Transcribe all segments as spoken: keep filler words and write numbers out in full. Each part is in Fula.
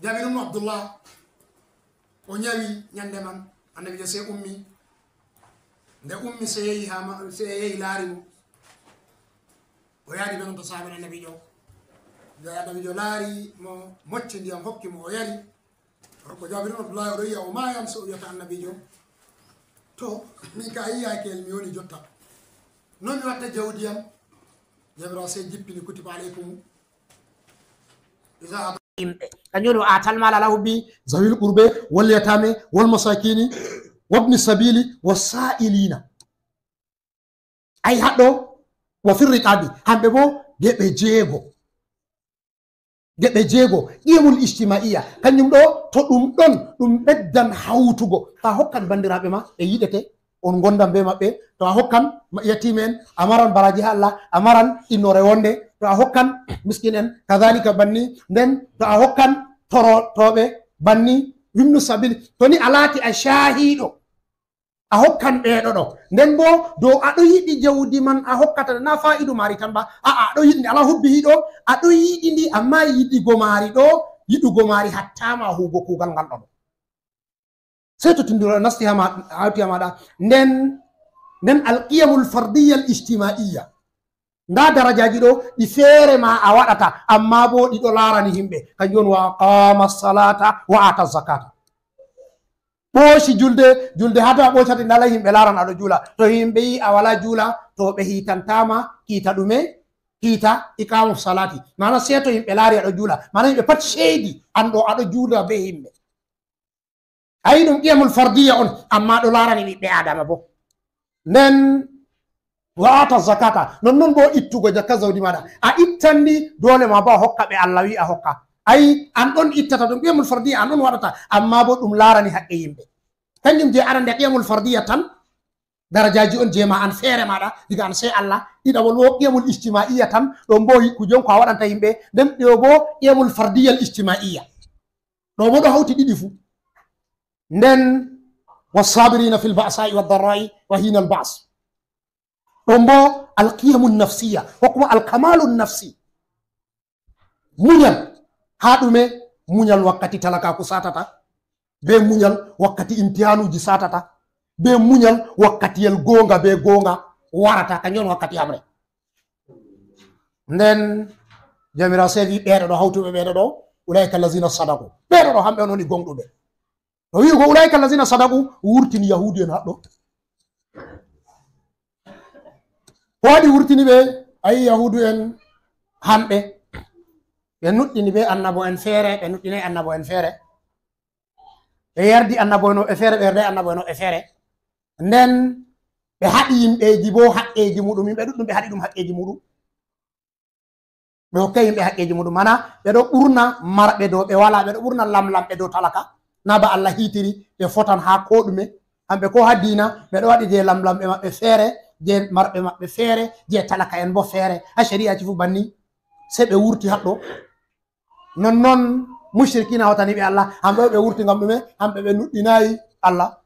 Jabir ibn Abdullah, o ñawi ñande man, annabiijo sey ummi. Nde ummi, sey yehi haa ma-, sey yehi laari mo. O yaadi ɓe non to saaben annabiijo. Nde annabiijo laari mo, mocci ndiyam, hokki mo, o yari. Ko Jabir ibn Abdullah, o ɗo yiya, o maayan so o wiyata annabiijo, "To, min ka a yiyaaki en, mi woni jotta. No mi watta jawdi am?" Jabir o sey jippini, "Kutiba alaykum." Iza yimɓe. Kanjum woni, "Wa atal mala ala hubbi zawil qurbe, wal yatame, wal masakini, wabni sabili, wa sa'ilina." Ay haɗo, "Wa fir riqabi." Hamɓe bo geɓe jeego. Geɓe jeego, qiyamul ijtimaiya. Kanjum ɗo, to ɗum ɗon, ɗum ɓeddan hawtugo. To a hokkan bandiraaɓe ma, ɓe yiɗete, on ngondan be maɓɓe. To a hokkan ma-, yatime'en, a maran baraji ha Allah, a maran innoore wonde. To a hokkan miskin'en, kadhalika banni. Nden to a hokkan torotooɓe banni, wabni sabil. To ni a laati a shaahiiɗo, a hokkan ɓeeɗo ɗo. Nden bo, dow aɗo yiɗi jawdi man a hokkata, na faa'idu maari tan ba. A'a, aɗo yiɗi ndi, ala hubbi hiɗo, aɗo yiɗi ndi, amma yiɗugo maari ɗo, yiɗugo maari hatta ma huugo kuugal ngal ɗo. Sey to tindiro nasti ha ma-, hawti ha maɗa. Nden, nden alqiyamul fardiyya al ijtimaiya. Nda darajaji ɗo, ɗi feere ma a waɗata, amma bo ɗi ɗo laarani himɓe. Kanjum woni, "Wa aqama salata wa ata zakata." Ɓooci julde, julde ha to a ɓoocata nde ala himɓe laaran aɗo juula. To himɓe yi a wala juula, to ɓe hiitantama kiita ɗume? Kiita iqamu salati. Mana sey to himɓe laari aɗo juula. Mana himɓe pat ceedi an ɗo aɗo juula be himɓe. Ayi, ɗum qiyamul fardiya on, amma ɗo laarani ɓiɓɓe Adama bo. Nden, "Wa ata zakata." Non non bo ittugo jakka zawdi maɗa. A ittan ndi, dole ma bo a hokka ɓe Allah wi a hokka. Ayi, an ɗon ittata ɗum, qiyamul fardiya an ɗon waɗata, amma bo ɗum laarani haqqe yimɓe. Kanjum je arande, qiyamul fardiya tan, darajaji on je ma an feere maɗa, diga an sey Allah. Ɗiɗaɓol wo qiyamul ijtimaiya tan, ɗon bo kuje on ko a waɗanta yimɓe. Nden ɗo bo qiyamul fardiyal ijtimaiya. Ɗo bo ɗo hawti ɗiɗi fu. Nden, "Wasabirina fil ba'sa'i wad darra'i wa hinal ba's." Ɗon bo alqiyamun nafsiya, ko kuma alkamalun nafsi. Muñal, ha ɗume? Muñal wakkati talakaku satata, be muñal wakkati imtihanuji satata, be muñal wakkatiyel goonga be goonga warata, kanjum on wakkati hamre. Nden Jawmiraawo sey wi, "Ɓeeɗo ɗo, hawtuɓe ɓeeɗo ɗo, ulaika allazina sadaqu." Ɓeeɗo ɗo, hamɓe on woni gonɗuɓe. O wi go, "Ulaika allazina sadaqu", wurtini Yahudu en haɗɗo. Ko waɗi wurtini ɓe? Ayi, Yahudu en hamɓe, ɓe nuɗɗini be annabo en feere, ɓe nuɗɗinay annabo en feere. Ɓe yardi annabo en woɓɓe feere, ɓe yarday annabo en woɓɓe feere. Nden ɓe haɗi yimɓeji bo haqqeji muɗum, yimɓe ɗuɗɗum ɓe haɗi ɗum haqqeji muɗum. Ɓe hokkay yimɓe haqqeji muɗum. Mana ɓe ɗo ɓurna marɓe dow ɓe wala, ɓe ɗo ɓurna lamlamɓe dow talaka. Na ba Allah hiitiri ɓe fotan ha ko ɗume. Hamɓe ko ha diina, ɓe ɗo waɗi je lamlamɓe maɓɓe feere, je marɓe maɓɓe feere, je talaka en bo feere. Ha shari'aji fu banni. Sey ɓe wurti haɗɗo. Non non mushrikina hawtani ɓe Allah, hamɓe ɓe wurti ngam ɗume? Hamɓe ɓe nuɗɗinayi Allah.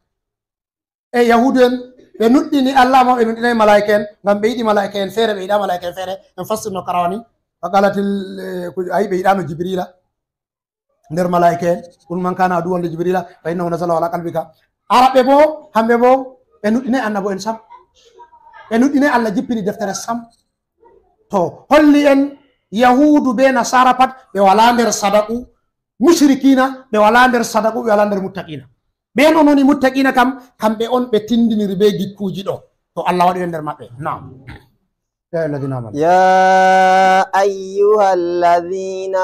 E Yahudu en, ɓe nuɗɗini Allah, amma ɓe nuɗɗinayi malaa'ika en, ngam ɓe yiɗi malaa'ika en feere, ɓe yiɗa malaa'ika en feere. En fassirno karawani. Wa qalatil, eh, ku-, ayi, ɓe yiɗano Jibrila nder malaa'ika en. "Qul man kana aduwwan li Jibrila fa innahu nazala ala qalbika." Araɓe bo, hamɓe bo, ɓe nuɗɗinayi annabo en sam. Ɓe nuɗɗinayi Allah jippini deftere sam. To, holli en Yahudu be Nasara pat, ɓe wala nder sadaku, mushrikina, ɓe wala nder sadaku, ɓe wala nder muttaqina. Ɓen on woni muttaqina kam, kamɓe on ɓe tindiniri be gikkuji ɗo. To Allah waɗu en nder maɓɓe. Naam. Ya ayyuhallazina amanu. يا أيها الذين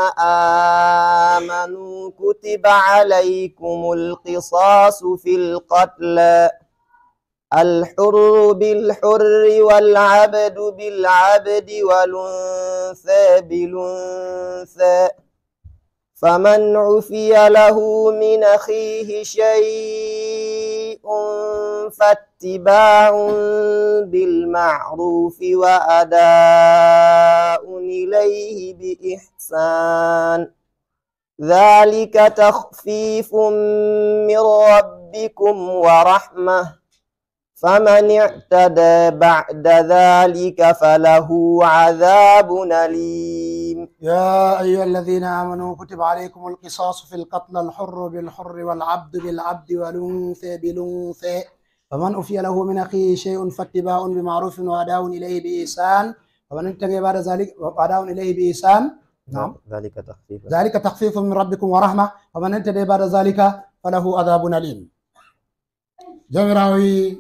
آمنوا كتب عليكم القصاص في القتلى، الحر بالحر والعبد بالعبد والأنثى بالأنثى، فمن عفي له من أخيه شيء فاتباع بالمعروف وأداء إليه بإحسان، ذلك تخفيف من ربكم ورحمة، فمن اعتدى بعد ذلك فله عذاب أليم. يا أيها الذين آمنوا كتب عليكم القصاص في القتلى، الحر بالحر والعبد بالعبد والأنثى بالأنثى، فمن عفي له من أخيه شيء فاتباع بمعروف وأداء إليه بإحسان، فمن ابتغى بعد ذلك، وأداء إليه بإحسان. نعم. ذلك تخفيف. ذلك تخفيف من ربكم ورحمة، فمن اعتدى بعد ذلك فله عذاب أليم. Jawmiraawo wi'i,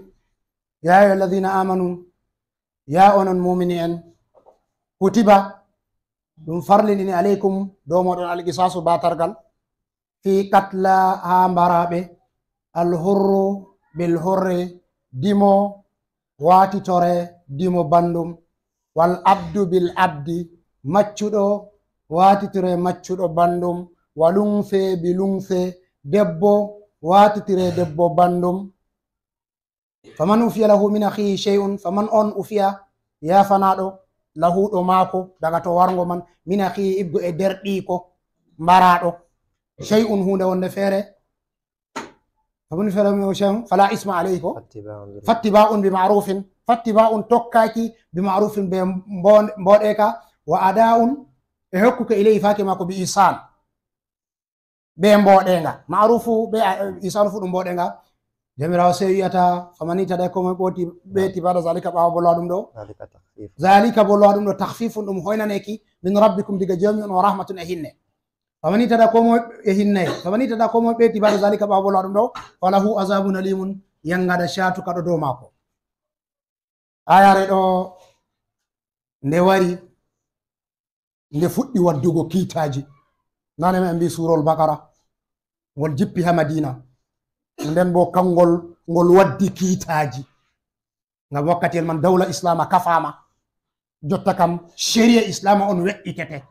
"Yaa ayyuha alladhina amanu, yaa onon muumini en, kutiba, ɗum farlinini, alaykum, dow mooɗon, al-qisaasu, baatargal, fii qatla, haa mbaraaɓe, al-hurru bil-hurri, dimo waatitore dimo banndum, wal-abdu bil-abdi, maccuɗo waatitire maccuɗo banndum, wal-unsa bil-unsa, debbo waatitire debbo banndum." Faman ufiya lahu min akhihi shay'un, faman on ufiya, yaafanaaɗo, lahu ɗo maako, daga to warngo man, min akhihi, iggo e derɗiiko mbaraaɗo, shay'un, huunde wonde feere, faman ufiya lahu min akhihi shay'un, fala isma alayhi, ko? Fattiba'un bi ma'rufin, fattiba'un, tokkaaki, bi ma'rufin, be mbo-, mboɗeeka, wa ada'un, e hokkuki, ilayhi, faaki maako, bi ihsan. Be mboɗeega. Ma'rufu be, eh, ihsanu fu ɗum mboɗeega. Jawmiraawo sey wi'ata, "Faman itada," ko moy ɓooti, ɓeyti, "ba'da zalika," ɓaawo bolwa ɗum ɗo. Zalika takhfif. Zalika bolwa ɗum ɗo, takhfifun, ɗum hoynaneki, "min rabbikum," diga Jawmi on, "wa rahmatun," e hinne. "Faman itada," ko moy e hinne. "Faman itada," ko moy ɓeyti, "ba'da zalika," ɓaawo bolwa ɗum ɗo, "falahu azabun alimun," yangada shatu kaɗo dow maako. Ayare ɗo nde wari, nde fuɗɗi waddugo kiitaaji. Nane ma en mbi Suurol Bakara, ngol jippi ha Madina. Nden bo kangol ngol waddi kiitaaji. Ngam wakkati en man dawla Islama kafaama. Jotta kam shari'a Islama on we'itete.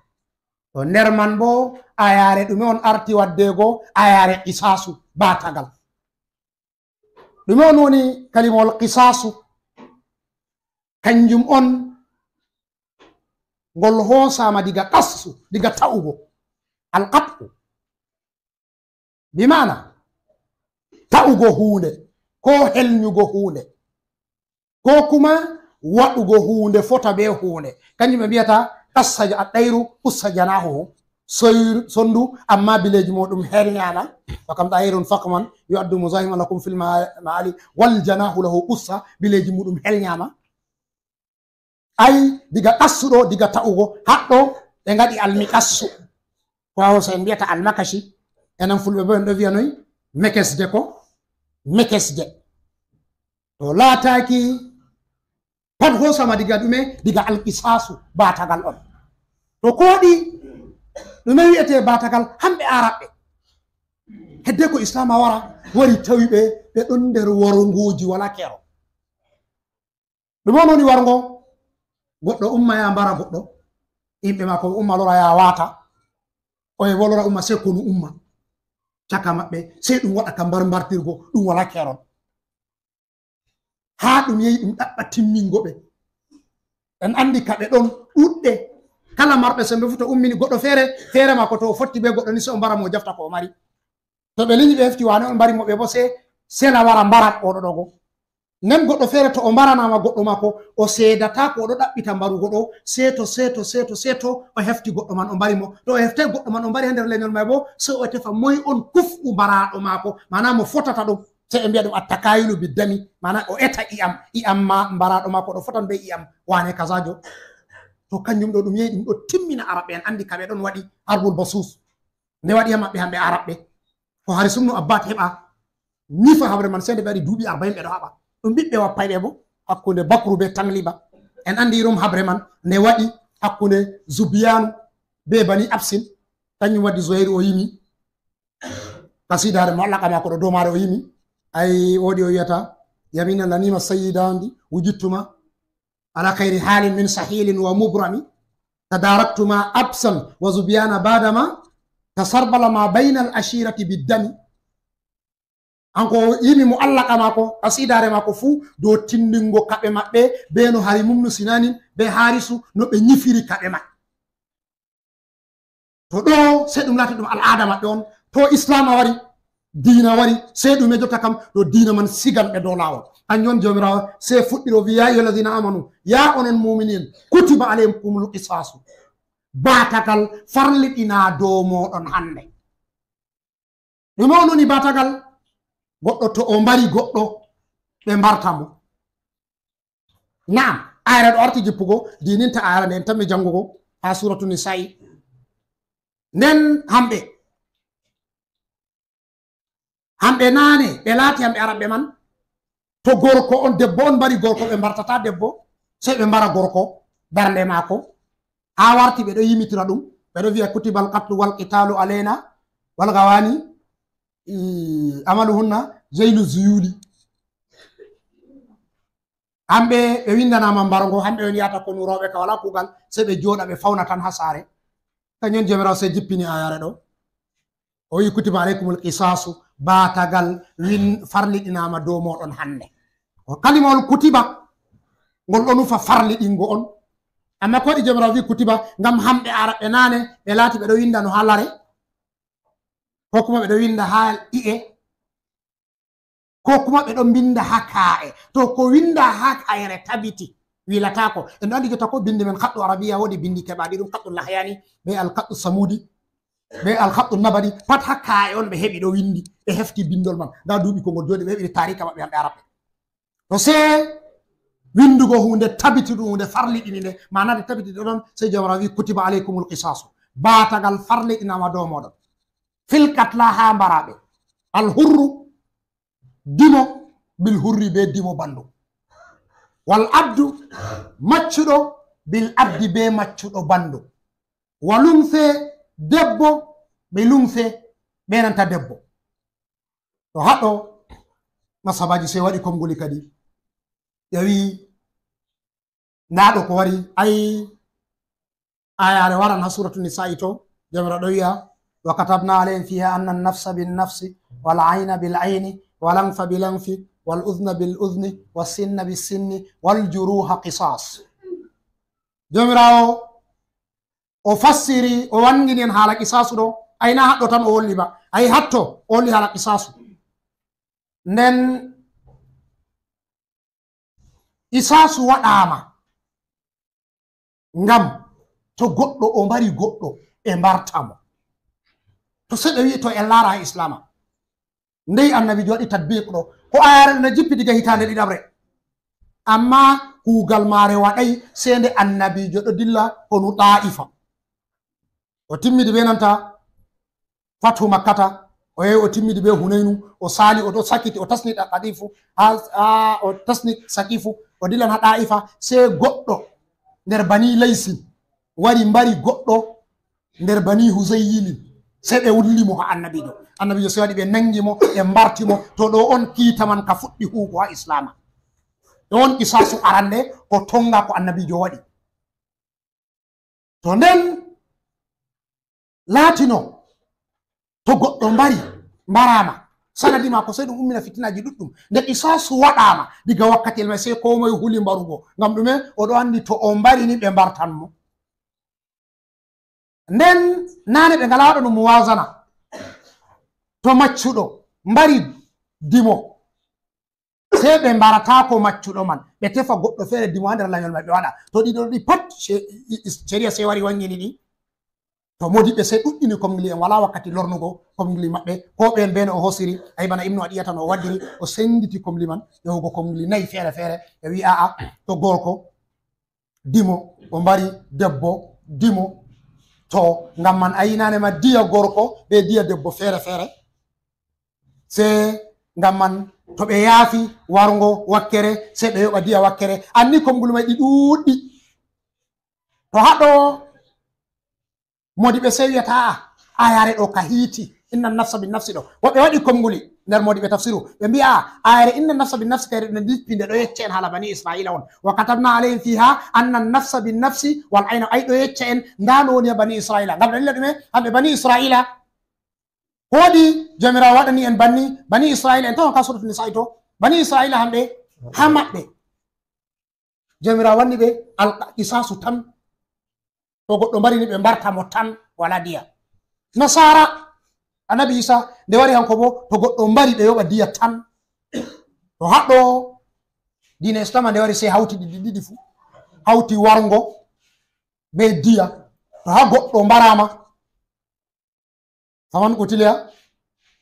To nder man bo ayare ɗume on arti waddego? Ayare qisaasu, baatagal. Ɗume on woni kalimawol qisaasu? Kanjum on ngol hoosaama diga qassu, diga ta'ugo. Alqat'u. Bi maana, ta'ugo huunde, ko helnyugo huunde, ko kuma waɗugo huunde fota be huunde. Kanjum ɓe mbiyata qassa ja-, aɗɗayru qussa janahuhu. Soyru, sondu, amma bileeji muɗum helnyaama. Wa kam tayrun faqman yu'addu muzahiman lakum fil ma-, ma'ali wal janahu lahu qussa, bileeji muɗum helnyaama. Ay, diga qassu ɗo, diga ta'ugo, haɗɗo ɓe ngaɗi almiqassu. Ko Hausa en mbiyata almakashi, enen Fulɓe bo en ɗo wi'a noy? Mekesde ko? Mekesde. To laataaki pat hosama diga ɗume? Diga alqisaasu, baatagal on. To ko waɗi ɗume wi'ete baatagal? Hamɓe Araɓɓe. Hedde ko Islaama wara, wari tawi ɓe, ɓe ɗon nder worngooji wala kero. Ɗume on woni warngo? Goɗɗo umma ya mbara goɗɗo, yimɓe maako umma lora ya waata, oye bo lora umma, sey konu umma caka maɓɓe, sey ɗum waɗa ka mbarmbartirgo, ɗum wala kerol. Haa ɗum yehi ɗum ɗaɓɓa timmingo ɓe. En anndi ka ɓe ɗon ɗuɗɗe. Kala marɓe sembe fu to ummini goɗɗo feere, feere maako to o fotti be goɗɗo ni, sey o mbara mo, o jafta ko o mari. To ɓe linyi ɓe hefti wane on mbari mo, ɓe bo sey sela wara mbara oɗo ɗo go. Nden goɗɗo feere to o mbaranama goɗɗo maako, o seedata ko o ɗo ɗaɓɓita mbarugo ɗo, seeto, seeto, seeto, seeto, o hefti goɗɗo man, o mbari mo. To o heftay goɗɗo man, o mbari ha nder lenyol may bo, sey o tefa moy on kuf'u mbaraaɗo maako, maana mo fotata ɗum. Sey ɓe mbiya ɗum attakayulu biddami, maana o eta i'am, i'am ma mbaraaɗo maako ɗo fotan be i'am wane kazajo. To kanjum ɗo ɗum yehi ɗum ɗo timmina Araɓɓe en, anndi ka ɓe ɗon waɗi harbul basus. Nde waɗi ha maɓɓe hamɓe Araɓɓe. Ko Haris ibnu Abbad heɓa nyifa habre man, sey nde ɓe waɗi duuɓi arba'in ɓe ɗo haɓa. Ɗum ɓiɓɓe wappayɓe bo, hakkunde Bakru be Tangliba. En anndi irum habre man, nde waɗi hakkunde Zubiyanu be Bani Absin. Kanjum waddi Zuhairu o yimi. Kasidaare mo allaka maako ɗo dow maare o yimi. Ay, woodi o wi'ata, yamina lanima sayyidandi, wujidtuma ala khayri halin min sahilin wa mubrami. Tadaraktuma Absan wa Zubyana badama tasarbala ma bainal ashirati biddami. Hanko o yimi mo allaka maako, kasidaare maako fuu dow tindingo kaɓe maɓɓe, be no Hari mum no Sinanin, be Harisu, no ɓe nyifiri kaɓe maɓɓe. To ɗo, sey ɗum laati ɗum al'aada maɓɓe on. To Islaama wari, diina wari, sey ɗume jotta kam, ɗo diina man sigan ɓe dow laawol. Kanjum on Jawmiraawo sey fuɗɗiri o wi'i, "Yaa ayyuhal ladina amanu, yaa onon muumini en, kutiba alaykumul qisasu." Baatagal farliɗinaa dow mooɗon hande. Ɗume on woni baatagal? Goɗɗo to o mbari goɗɗo, ɓe mbarta mo. Na'am, ayre ɗo arti jippugo, diininta ayre nden tan mi jangugo haa suratu Nisa'i. Nden hamɓe, hamɓe naane, ɓe laati hamɓe Araɓɓe man. To gorko on, debbo on mbari gorko, ɓe mbartata debbo, sey ɓe mbara gorko, darnde maako. Haa warti ɓe ɗo yimitira ɗum, ɓe ɗo wi'a, "Kutibal qatlu wal qitalu alayna wal gawani, i, amaluhunna jaylu zuyuli." Hamɓe ɓe windanama mbargo, hamɓe on yahata konu rewɓe ka wala kugal, sey ɓe jooɗa ɓe fawna tan haa saare. Kanjum on Jawmiraawo sey jippini ayare ɗo. O wi'i, "Kutiba alaykumul qisasu, baatagal win farliɗinama dow mooɗon hande." O kalimawol kutiba, ngol ɗo nufa farliɗingo on. Amma ko waɗi Jawmiraawo wi'i kutiba? Ngam hamɓe Araɓɓe naane, ɓe laati ɓe ɗo windano haa lare, ko kuma ɓe ɗo winda haa i'e, ko kuma ɓe ɗo mbinda haa kaa'e. To ko winda haa kayre tabiti, wilataako. En ɗo andi jotta ko bindi men kaɗɗu Arabiya, woodi bindi keɓaɗi ɗum, kaɗɗu Lahyani, be al kaɗɗu Samudi, be al kaɗɗu Nabadi, pat haa kaa'e on ɓe heɓi ɗo windi, ɓe hefti bindol man. Nda duuɓi ko ngol jooɗi, ɓe heɓi taarika maɓɓe hamɓe Araɓɓe. To sey windugo huunde tabiti ɗum, huunde farliɗini nde, maana nde tabiti ɗo ɗon, sey Jawmiraawo wi'i, "Kutiba alaykumul qisasu." Baatagal farliɗinama dow mooɗon. Fil qatla, haa mbaraaɓe. Al hurru, dimo, bil hurri, be dimo bandu. Wal abdu, maccuɗo, bil abdi, be maccuɗo bandu. Wal unse, debbo, bil unse, be nanta debbo. To haɗo, masabaji sey waɗi konnguli kadi. Ɓe wi'i, ndaa ɗo ko wari, ay, ayare waran haa suratu Nisa'i to, Jawmiraawo ɗo wi'a, "Wa katabna alayhim fiha anna an-nafsa bin-nafsi, wal ayna bil-ayni, wal anfa bil-anfi, wal udhna bil-udhni, was-sinna bis-sinni, wal juruha qisas." Jawmiraawo o fassiri, o wangini en haala qisasu ɗo. Ay, na haɗɗo tan o holli ba. Ay, hatto o holli haala qisasu. Nden qisasu waɗaama ngam to goɗɗo o mbari goɗɗo, ɓe mbarta mo. To sey ɓe wi'i to en laara haa Islaama. Ndey Annabiijo waɗi tatbiq ɗo? Ko ayare na jippi diga hitaande ɗiɗaɓre. Amma kuugal maare waɗay sey nde Annabiijo ɗo dilla konu Ɗaa'ifa. O timmidi be nanta Fathu Makkata, o yehi o timmidi be Hunaynu, o saali, o ɗo sakiti, o tasni Ɗa-, Ɗa'ifu, haa, haa o tasni Saqifu, o dillan haa Ɗaa'ifa, sey goɗɗo nder Bani Laysin wari mbari goɗɗo nder Bani Huzayyilin, sey ɓe wulli mo haa Annabiijo. Annabiijo sey waɗi ɓe nangi mo, ɓe mbarti mo. To ɗo on kiita man ka fuɗɗi huugo haa Islaama. Ɗo on qisaasu arande ko tonga ko Annabiijo waɗi. To nden laatino, to goɗɗo mbari, mbaraama, sanadi maako sey ɗum ummina fitinaaji ɗuɗɗum. Nde qisaasu waɗaama, diga wakkati el may sey koo moye huli mbarugo. Ngam ɗume? O ɗo anndi to o mbari ni ɓe mbartan mo. Nden naane ɓe ngalaa waɗa no muwazana. To maccuɗo mbari dimo, sey ɓe mbarataako maccuɗo man, ɓe tefa goɗɗo feere dimo haa nder lanyol may ɓe waɗa. To ɗiɗo ɗi pat, ce-, i-, i-, ceriya sey wari wangini ɗi. To moodiɓɓe sey ɗuɗɗini komngili en, walaa wakkati lornugo komngili maɓɓe, ko ɓeen bee no o hoosiri, ay bana Ibnu Adiyata no o waddiri, o sennditi komngili man, yahugo komngili nayi feere feere, ɓe wi'i, "A'a, to gorko dimo, o mbari debbo dimo." To, ngam man a yinane ma diya gorko be diya debbo feere feere. Se ngam man to ɓe yaafi warngo wakkere, se ɓe yoɓa diya wakkere. Anni konnguli may ɗi ɗuuɗɗi. To haɗo modi ɓe sey wiyata, "A'a, ayare ɗo ka hiiti, inna nafsa bin nafsi ɗo." Woɓɓe waɗi konnguli nder modi ɓe tafsiru. Ɓe mbi'a, ayare inna nafsa bin nafsi kayre ɗo ndippi nde ɗo yecca en haala bani Isra'ila on. "Wa katabna alayhim fiha anna nafsa bin nafsi wal ayna." Ay ɗo yecca en nda no woni ha bani Isra'ila. Ngam dalila ɗume? Hamɓe bani Isra'ila. Ko waɗi Jawmiraawo waɗani en banni, bani Isra'ila en tawan ka suratu Nisa'i to. Bani Isra'ila hamɓe ha maɓɓe. Jawmiraawo wanni ɓe alqisasu tan. To goɗɗo mbari ni ɓe mbarta mo tan, wala diya. Nasara, Annabi Isa nde wari hanko bo, to goɗɗo mbari ɓe yoɓa diya tan. To haɗo diina Islama nde wari sey hawti ɗiɗi ɗiɗi fu. Hawti warngo be diya. To ha goɗɗo mbarama, faman qutila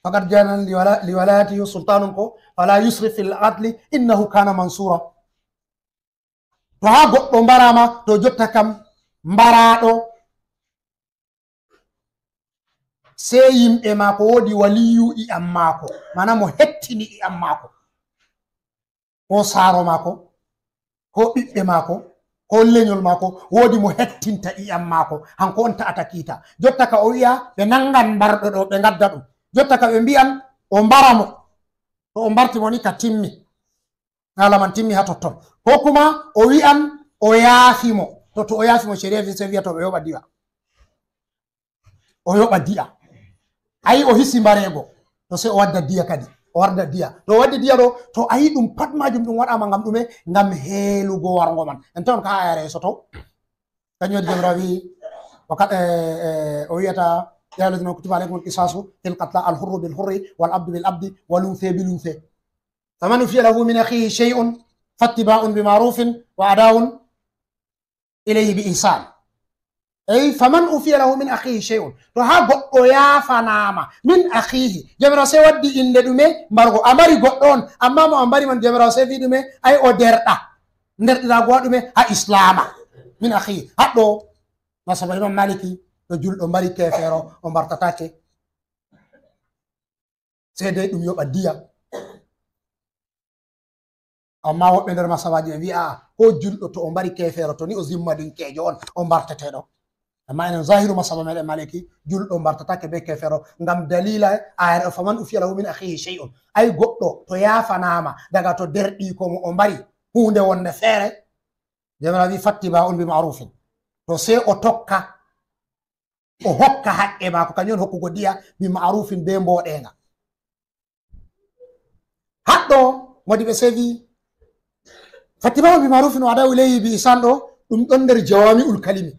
faqad ja'alna li wala-, li walayatihi sultanan ko, fala yusrif fil qatli innahu kana mansura. To ha goɗɗo mbarama, to jotta kam mbaraɗo, sey yimɓe maako, woodi waliyu i'am maako, mana mo hettini i'am maako, ko saaro maako, ko ɓiɓɓe maako, ko lenyol maako, woodi mo hettinta i'am maako, hanko on ta'ata kiita. Jotta ka o wi'a, ɓe nangan mbarɗo ɗo, ɓe ngadda ɗum. Jotta ka ɓe mbi'an, o mbara mo. To o mbarti mo ni ka timmi. Haala man timmi ha totton. Ko kuma o wi'an, o yaafi mo. To, to o yaafi mo, shari'a fi-, sey wi'a to ɓe yoɓa diya. O yoɓa diya. Ayi, o hisi mbareego. To sey o wadda diya kadi. O wadda diya. To o waddi diya ɗo, to ayi ɗum pat majum ɗum waɗama ngam ɗume? Ngam heelugo warngo man. En tawon ka ayare yeeso to. Kanjum waɗi Jawmiraawo wi'i, o ka-, eh, eh, o wi'ata, "Ya ayyuhallazina amanu kutiba alaykumul qisasu fil qatla, al hurru bil hurri, wal abdu bil abdi, wal untha bil untha. Faman ufiya lahu min akhihi shay'un fattiba'un bi ma'rufin wa ada'un ilayhi bi ihsan." Ey, faman ufiya lahu min akhihi shay'un. To ha goɗɗo yaafanama min akhihi. Jawmiraawo sey waddi inde ɗume? Mbargo. A mbari goɗɗo on, amma mo a mbari man Jawmiraawo sey wi'i ɗume? Ay o derɗa. Nderɗiraago wa ɗume? Ha Islaama. Min akhihi. Haɗɗo masaba Imam Maliki, to julɗo mbari keefeero, o mbartatake. Sey dey ɗum yoɓa diya. Amma woɓɓe nder masabaji ɓe wi'a, ko julɗo to o mbari keefeero, to ni o zimmadinkeejo on, o mbarteteeɗo. Amma enen zahiru masaba meɗen Maliki, julɗo mbartatake be keefeero, ngam dalila ayar, "Faman ufiya lahu min akhihi shay'un." Ay goɗɗo to yaafanaama daga to derɗiiko mo o mbari huunde wonde feere, Jawmiraawo wi'i, "Fattiba'un bi ma'rufin." To sey o tokka, o hokka haqqe maako, kanjum on hokkugo diya, bi ma'rufin, be mboɗeeŋga. Haɗɗo, modi ɓe sevi, "Fattiba'un bi ma'rufin wa ada'u ilayhi bi ihsan" ɗo, ɗum ɗon nder jawami'ul kalimi.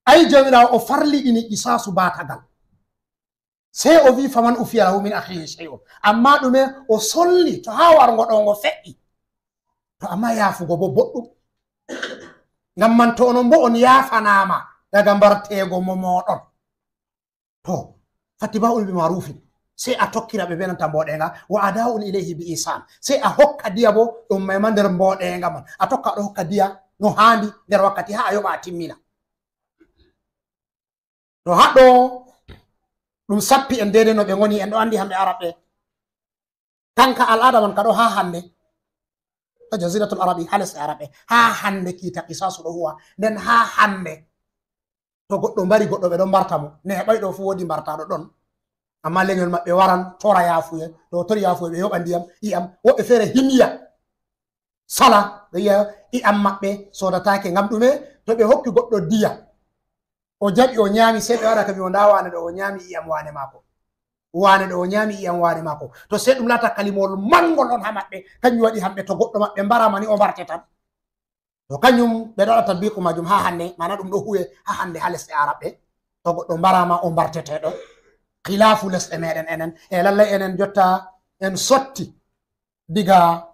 Ay Jawmiraawo o farliɗini qisaasu baatagal. Sey o wi'i, "Faman ufiya lahu min akhihi shay'un." Amma ɗume o solli to haa warngo ɗo ngo feƴƴi. To amma yaafugo bo boɗɗum. Ngam man to onon bo on yaafanaama daga mbarteego mo mooɗon. To, fattiba'un bi ma'rufin. Sey a tokkira ɓe be nanta mboɗeeŋga. Wa ada'un ilayhi bi ihsan. Sey a hokka diya bo ɗum may ma nder mboɗeeŋga man. A tokka ɗo hokka diya no haandi nder wakkati haa a yoɓa a timmina. To haɗɗo ɗum sappi en deydey no ɓe ngoni, en ɗo anndi hamɓe Arabɓe. Kanka al'aada man ka ɗo haa hannde. To Jaziratul Arabi, haa lesɗe Arabɓe. Haa hannde kiita qisaasu ɗo huwa. Nden haa hannde to goɗɗo mbari goɗɗo ɓe ɗon mbarta mo. Neeɓay ɗo fuu woodi mbartaaɗo ɗon. Amma lenyol maɓɓe waran, tora yaafuye. To o tori yaafuye ɓe yoɓa ndiyam, i'am. Woɓɓe feere himiya. Sala, ɓe yi'a i'am maɓɓe soodataake. Ngam ɗume? To ɓe hokki goɗɗo diya, o jaɓi, o nyaami, sey ɓe waɗa ka wi'o, "Ndaa waane ɗo, o nyaami i'am waane maako. Waane ɗo, o nyaami i'am waane maako." To sey ɗum laata kalimawol manngol on haa maɓɓe, kanjum waɗi hamɓe to goɗɗo maɓɓe mbaraama ni, o mbarte tan. To kanjum ɓe ɗo waɗa tatbiqu maajum haa hannde, maana ɗum ɗo huwe haa hannde haa lesɗe Arabɓe. To goɗɗo mbaraama, o mbarteteeɗo. Khilaafu lesɗe meɗen enen. E lallay enen jotta en sotti diga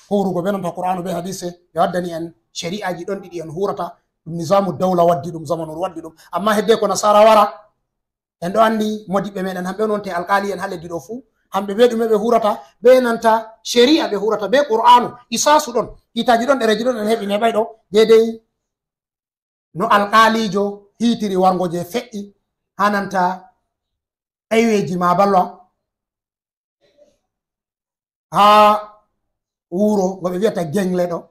huurugo be nanta Qur'aanu be hadiise, ɓe waddani en shari'aaji ɗon ɗiɗi en huurata. Ɗum nizaamu dawla waddi ɗum, zamanuru waddi ɗum. Amma hedde ko nasaara wara, en ɗo anndi modiɓɓe meɗen hamɓe on wonte alqaali en haa leddi ɗo fuu. Hamɓe be ɗume ɓe huurata? Be nanta shari'a ɓe huurata, be Qur'aanu, qisaasu ɗon, kiitaaji ɗon, ɗereeji ɗon en heɓi neeɓay ɗo. Deydey no alqaaliijo hiitiri warngo je feƴƴi haa nanta ayweeji ma balla haa wuro ngo ɓe wi'ata Gengle ɗo,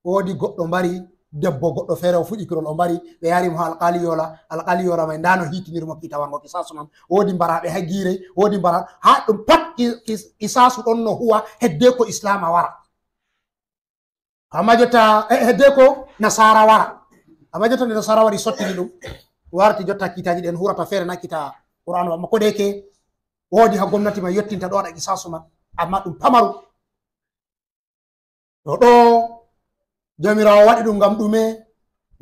woodi goɗɗo mbari debbo goɗɗo feere, o fuɗi kirol, o mbari, ɓe yaari mo haa alqaali Yoola, alqaali Yoola may ndaa no hiitiniri mo kiita warngo qisaasu man. Woodi mbaraaɓe haa Giire, woodi mbara-, haa ɗum pat ki-, ki-, qisaasu ɗon no huwa hedde ko Islaama wara. Amma jotta, eh, hedde ko nasaara wara. Amma jotta nde nasaara wari sottini ɗum, warti jotta kiitaaji ɗen huurata feere na kiita Qur'aanu, amma ko de ke woodi haa gomnati man yottinta ɗo waɗa qisaasu man, amma ɗum pamaru. To ɗo Jawmiraawo waɗi ɗum ngam ɗume?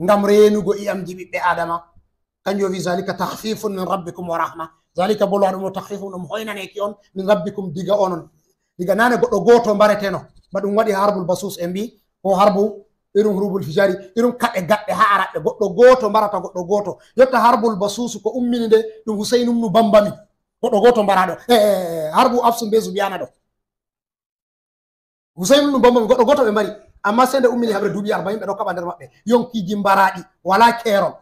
Ngam reenugo i'amji ɓiɓɓe Aadama. Kanjum o wi, "Zalika takhfifun min rabbikum wa rahma." Zalika bolo haɗum ɗo takhfifun, ɗum hoynaneki on, min rabbikum, diga onon. Diga nane goɗɗo gooto mbareteno. Ba ɗum waɗi harbul basus en mbi, ko harbu irum hurubul fijari, irum kaɓe gaɗɗe ha araɓɓe. Goɗɗo gooto mbarata goɗɗo gooto. Yotta harbul basusu ko ummini nde ɗum Husayn ibn Bambami. Goɗɗo gooto mbaraɗo. Eh, eh, eh, harbu Afsu be Zubiyana ɗo. Husayn ibn Bambami goɗɗo gooto ɓe mbari. Amma sende ummini haɓre duuɓi arba'in ɓe ɗo kaɓa nder maɓɓe. Yonkiji mbaraɗi, wala keerol.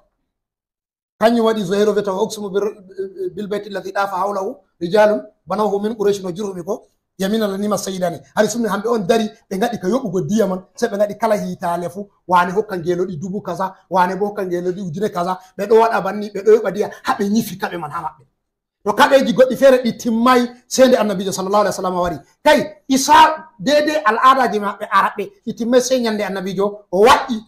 Kanjum waɗi Zuhairu wiyata, "Wa uqsimu bir-, bil bayti alladhi dafa hawlahu rijalun banawhu min Qurayshin wa Jurhumi ko yamina lanima sayyidani." Hari sunni hamɓe on dari, ɓe ngaɗi ka yoɓugo diya man, sai ɓe ngaɗi kala hitale fu, wane hokka ngeloɗi dubu kaza, wane bo hokka ngeloɗi ujune kaza, ɓe ɗo waɗa banni, ɓe ɗo yoɓa diya, ha ɓe nyifi kaɓe man ha maɓɓe. To kaɓeji goɗɗi fere ɗi timmai, sai nde Annabijo sallallahu alaihi wasallam wari. Kai, Isa dede al'adaji maɓɓe Araɓɓe, ɗi timmai sai nyande Annabijo o waɗi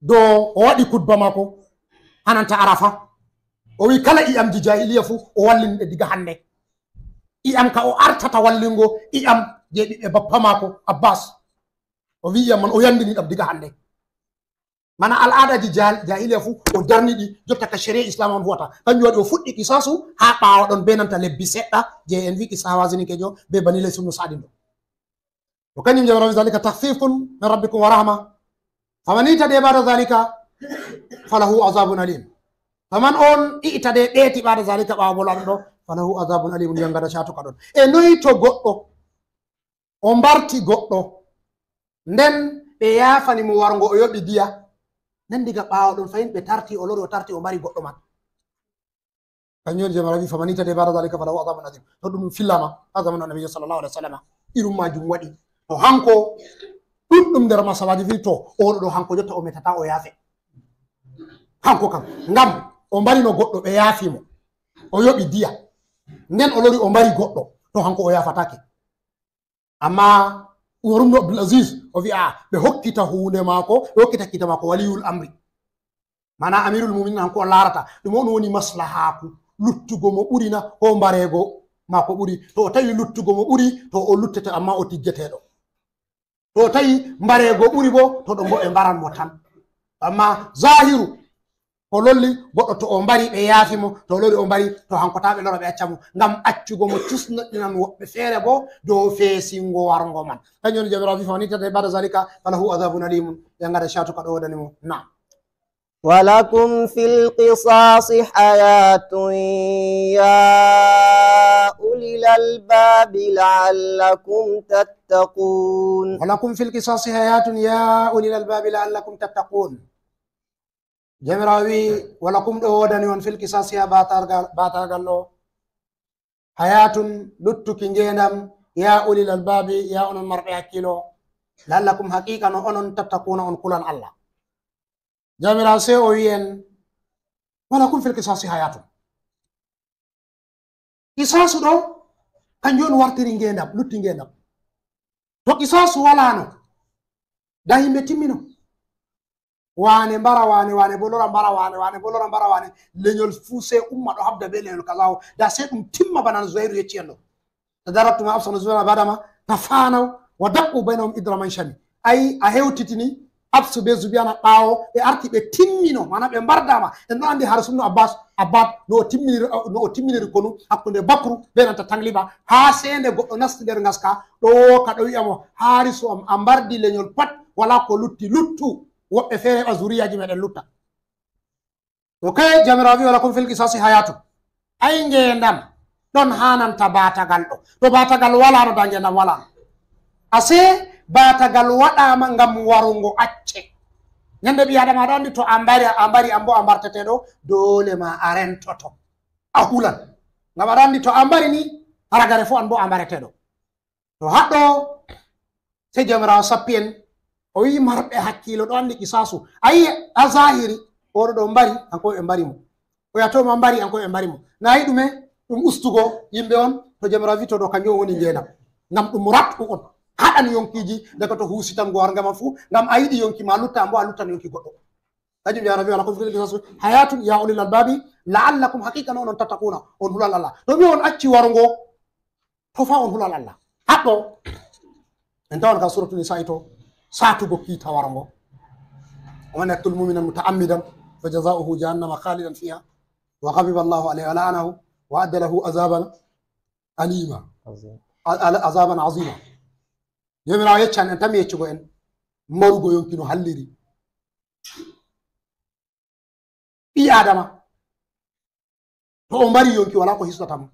do o waɗi kutba mako hananta Arafa. O wi kala i'amji jahiliya fu o wallini ɗe diga hande. I'am ka o artata wallingo, i'am je ɓiɓɓe bappa mako Abbas. O wi i'am man o yandini ɗam diga hande. Mana al'adaji jah-, jahiliya fu o darni ɗi, jotta ka shari'a Islam on huwata. Kanjum waɗi o fuɗɗi qisasu ha ɓawo ɗon be nanta lebbi seɗɗa je en wi qissa Hawazininkejo be Bani Lays ibn Sa'din ɗo. To kanjum Jawmiraawo wi, "Zalika takhfifun min rabbikum wa rahma. Faman i'tada ba'da zalika falahu azabun alim." Faman on i'tada ɓeeti ba'da zalika ɓaawo bolo ɗo, falahu azabun alim, yangada shatuka ɗon. E noy to goɗɗo o mbarti goɗɗo, nden ɓe yaafani mo warngo o yoɓi diya, nden diga ɓaawo ɗon fahin ɓe tarti, o lori o tarti o mbari goɗɗo man. Kanjum woni Jawmiraawo wi, "Faman i'tada ba'da zalika falahu azabun azim." To ɗum fillama ha zamanu Annabijo sallallahu alaihi wasallam. Irum majum waɗi. To hanko ɗuɗɗum nder masabaji fi to oɗo ɗo hanko jotta o metata o yaafe. Hanko kam ngam o mbarino goɗɗo ɓe yaafi mo. O yoɓi diya. Nden o lori o mbari goɗɗo. To hanko o yaafatake. Amma Umar ibn Abdul Aziz o wi'a ɓe hokkita hunde mako, ɓe hokkita kita mako waliyul amri. Mana amirul muminin hanko o larata ɗum on woni maslahaku, luttugo mo ɓuri na ko mbarego mako ɓuri. To o tawi luttugo mo ɓuri, to o luttete amma o tijjeteɗo. To o tawi mbarego ɓuri bo, to ɗon bo ɓe mbaran mo tan. Amma zahiru ko lolli goɗɗo to o mbari ɓe yaafi mo, to o lori o mbari, to hanko ta ɓe lora ɓe acca mo. Ngam accugo mo cusnoɗinan woɓɓe feere bo dow feesingo warngo man. Kanjum woni Jawmiraawo wi, "Faman i'tada ba'da zalika falahu azabun alimun." Ɓe ngada shatuka ɗo wodani mo. Na'am. ولكم في القصاص حياة يا أولي الألباب لعلكم تتقون. ولكم في القصاص حياة يا أولي الألباب لعلكم تتقون. Jawmiraawo wi, "Walakum", ɗo wodani on, "fil qisasi", ha batargal, batargal ɗo, "hayatun", luttuki ngeendam, "ya ulil albabi", ya onon marɓe hakkilo, "la'allakum", haqiqa no onon, "tattaquna", on kulan Allah. Jawmiraawo sey o wi en, "Walakum fil qisasi hayatun." Qisasu ɗo, kanjum on wartiri ngeendam, lutti ngeendam. To qisasu walano, da yimɓe timmino. Wane mbara wane, wane bo lora mbara wane, wane bo lora mbara wane. Lenyol fu sey umma ɗo habda be lenyol kaza o. Da sey ɗum timma bana no Zuhairu yecci en ɗo. Tadarabtu ma Hafsa wa Zubair ba'da ma tafanaw wa daqqu bainahum idra manshami. Ai, a hewtitini Hafsu be Zubiana ɓawo ɓe arti ɓe timmino, mana ɓe mbardama. En ɗo andi Harisu ibn Abbas, Abbad, no o timminiri, no o timminiri konu hakkunde Bakru be nanta Tangliba, ha sende goɗɗo nasti nder ngaska, ɗo woka ɗo wi'a mo, "Harisu am, a mbardi lenyol pat, wala ko lutti, luttu. Woɓɓe feere heɓa zuriyaji meɗen lutta." Ok, Jawmiraawo wi, "Walakum fil qisasi hayatun." Ai ngeendam ɗon hananta batagal ɗo. To batagal walano, da ngeendam walano. Ase batagal waɗama ngam warugo acce. Nyande ɓi Adama aɗo andi to a mbari, a mbari an bo a mbarteteɗo, dole ma a rentoto. A hulan. Ngam aɗo andi to a mbari ni, haragare fu an bo a mbareteɗo. To haɗɗo, sey Jawmiraawo sappi en, o wi'i marɓe hakkiilo ɗo andi qisasu. Ayi, a zahiri, oɗo ɗo mbari, kanko ɓe mbari mo. O yato ma mbari, kanko ɓe mbari mo. Na yi ɗume, ɗum ustugo yimɓe on, to Jawmiraawo wi to ɗo kanjum woni ngeendam. Ngam ɗum rat'u on. Haɗan yonkiji, daga to husitango warnga man fu, ngam a yiɗi yonki ma lutta, an bo a luttan yonki goɗɗo. Kanjum Jawmiraawo wi, "Walakum fil qisasi hayatun ya ulil albabi, la'allakum", haqiqa no onon, "tattaquna", on hulan Allah. To mi on acci warugo, to fa on hulal Allah. Haɗɗo, en tawan ka suratul Nisa'i to, satugo kiita warugo. "Wa man yaqtul mu'minan muta'ammidan fa jaza'uhu jahannama khalidan fiha وغضب الله عليه ولعنه وأعد له عذابا أليما. عظيم. A-, a-, عذابا عظيما. Joomiraawo yeccan en, tan mi yeccugo en, mbarugo yonki no halliri. Ɓii Aadama, to o mbari yonki, walaa ko hisnata mo.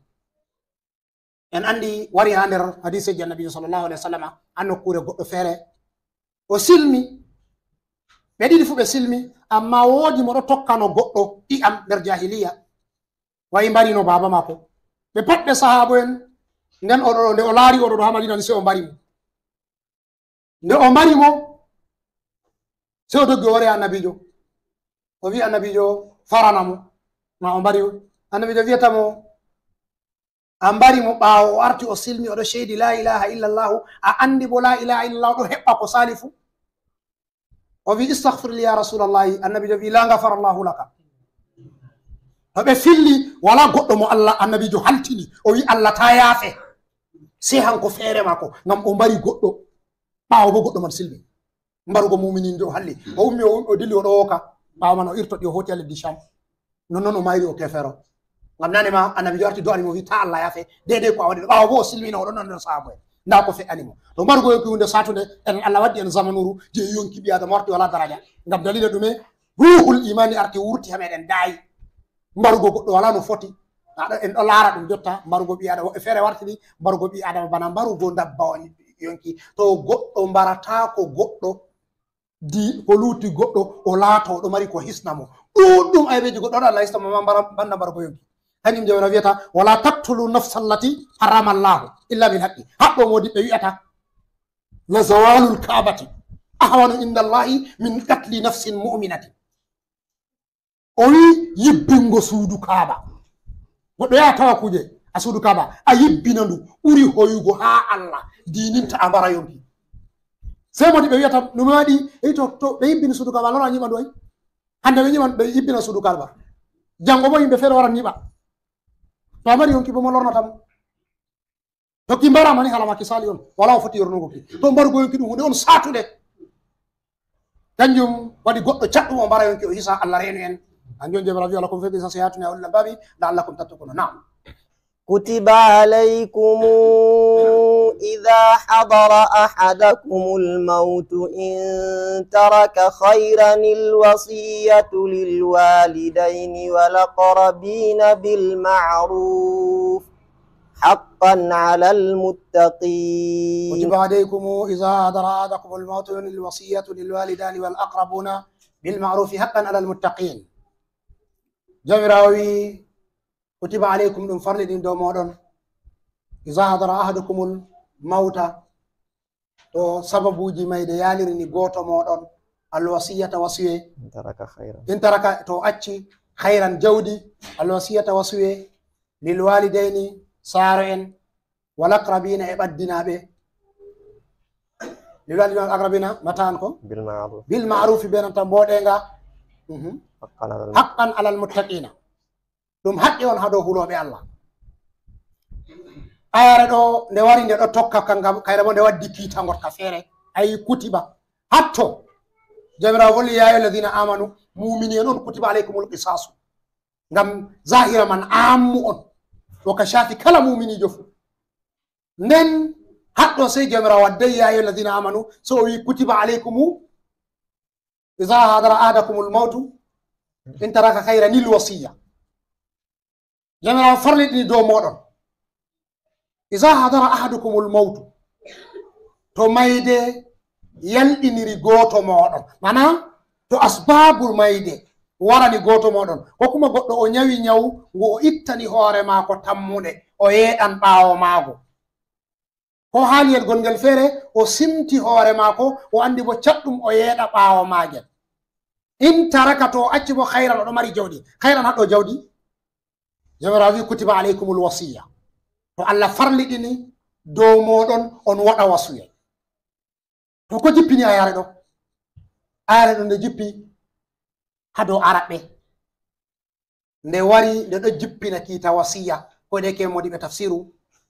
En anndi wari haa nder hadiiseeji Annabiijo sallallahu alayhi wa sallama, haa nokkuure goɗɗo feere. O silmi. Ɓe ɗiɗi fuu ɓe silmi, ammaa woodi mo ɗo tokkano goɗɗo ƴi'am nder jaahiliya. Wa'i mbarino baaba maako. Ɓe pat ɓe sahaabo'en, nden o ɗo, nde o laari o ɗo, ɗo haa Madiina ni, sey o mbari mo. Nde o mbari mo, sey o doggi o wari Annabiijo. O wi'i Annabiijo farana mo, ma o mbari mo. Annabiijo wi'ata mo, a mbari mo ɓaawo o arti o silmi, o ɗo ceydi laa ilaaha illallahu, a anndi bo laa ilaaha illallahu ɗo heɓɓa ko saali fuu? O wi'i, "Istaghfir li ya Rasulallahi." Annabiijo wi'i, "La ghafara Allahu laka." To ɓe filli, walaa goɗɗo mo Allah, Annabiijo haltini. O wi'i, "Allah, taa yaafe." Sey hanko feere maako, ngam o mbari goɗɗo. Ɓaawo bo goɗɗo man silmi. Mbarugo muuminiijo halli. O ummi, o, o dilli, o ɗo wooka. Ɓaawo man o irtoɗi, o hooti haa leddi Sham. Nonnon o mayri, o keefeero. Ngam nane ma Annabiijo arti do'ani mo, wi'i, "Taa Allah yaafe." Deydey ko a waɗi ɗo. Ɓaawo bo o silmino, o ɗon nder sahaabo'en. Ndaa ko fe'ani mo. To mbarugo yonki huunde saatunde, enen Allah waddi en zamanuuru jey yonki ɓii Aadama warti walaa daraja. Ngam daliila ɗume? Ruuhul iimaani arti wurti haa meeɗen, daayi. Mbarugo goɗɗo walaa no foti. Aɗa, en ɗo laara ɗum jotta, mbarugo ɓii Aadama. Woɓɓe feere wartiri mbarugo ɓii Aadama bana mbarugo ndabbawa yonki. To goɗɗo mbarataako goɗɗo, di ko luuti goɗɗo, o laato, o ɗo mari ko hisna mo. Ɗuuɗɗum aybeeji goɗɗo, Allah hisna mo, ma mbara, banda mbarugo yonki. Kanjum Jawmiraawo wi'ata, "Wala taqtulu nafsa allati harrama Allahu illa bil haqqi." Haɗɗo moodiɓɓe wi'ata, "La zawalul Kaabati ahwanu inda Allahi min qatli nafsin mu'minatin." O wi'i yibbingo suudu Kaaba. Goɗɗo yaha tawa kuuje a suudu Kaaba, a yibbina ndu, ɓuri hoyugo haa Allah, diininta a mbara yonki. Sey moodiɓɓe wi'ata, "No mi waɗi?" Eyi to, to ɓe yibbini suudu Kaaba, lora nyiɓa ndu ay. Hande ɓe nyiɓan, ɓe yibbina suudu Kaaba. Jango bo yimɓe feere waran nyiɓa. To a mari yonki bo mo lornata mo. To ki mbaraama ni, hala ma ki saali on, walaa o foti yornugo ki. To mbarugo yonki ɗum huunde on saatunde. Kanjum waɗi goɗɗo caɗɗum o mbara yonki o hisa, Allah reenu en. Kanjum on Jawmiraawo wi'i, "Walakum fil qisasi hayatun ya ulil albabi la'allakum tattaquna." Na'am. كتب عليكم إذا حضر أحدكم الموت إن ترك خيرا الوصية للوالدين والأقربين بالمعروف حقا على المتقين. كتب عليكم إذا حضر أحدكم الموت الوصية للوالدين والأقربون بالمعروف حقا على المتقين. Jawmiraawo wi'i, "Kutiba aleykum," ɗum farliɗini dow mooɗon, "iza hadara ahadukumul mawta," to sababuuji mayde yaalirini gooto mooɗon, "al wasiyata," wasuye, إن ترك خيرا. "In taraka," to acci, "khayran," jawdi, "al wasiyata," wasuye, "lil walidayni," saaro'en, "wal aqrabina," e ɓaddinaaɓe, "lil walidayni wal aqrabina," mata an ko? "Bil ma'ruf." "Bil ma'rufi," be nanta mboɗeeŋga. Mhm. "Haqqan alal," "haqqan alal muttaqina." Ɗum haqqe on haa dow hulooɓe Allah. Ayare ɗo, nde wari, nde ɗo tokka ka, ngam kayre bo nde waddi kiita ngotka feere. Ayi, kutiba. Hatto. Jawmiraawo volli, "Ya ayyuhal ladhina amanu," muumini en on, "kutiba alaykumul qisasu." Ngam zahira man ammu on. Ɗo ka shafi kala muuminiijo fu. Nden haɗɗo sey Jawmiraawo waddey, "Ya ayyuhal ladhina amanu," so o wi, "Kutiba alaykumu iza hadara ahadakumul mawtu in taraka khayran lil wasiya." Jawmiraawo farliɗini dow mooɗon. "Iza hadara ahadukumul mawtu." To mayde yalɗiniri gooto mooɗon. Mana, to asbaabu mayde warani gooto mooɗon. Ko kuma goɗɗo o nyawi nyawu ngu o ittani hoore maako tammunde, o yeeɗan ɓaawo maago. Ko haaliyel gongel feere, o simti hoore maako, o anndi bo caɗɗum o yeeɗa ɓaawo maagel. In taraka, to o acci bo, khayran, o ɗo mari jawdi. Khayran haɗɗo jawdi. Jawmiraawo wi, "Kutiba alaykumul wasiya." To Allah farliɗini dow mooɗon on waɗa wasuyel. To ko jippini ayare ɗo? Ayare ɗo nde jippi haa dow Araɓɓe. Nde wari, nde ɗo jippina kiita wasiya. Ko de ke modiɓe tafsiru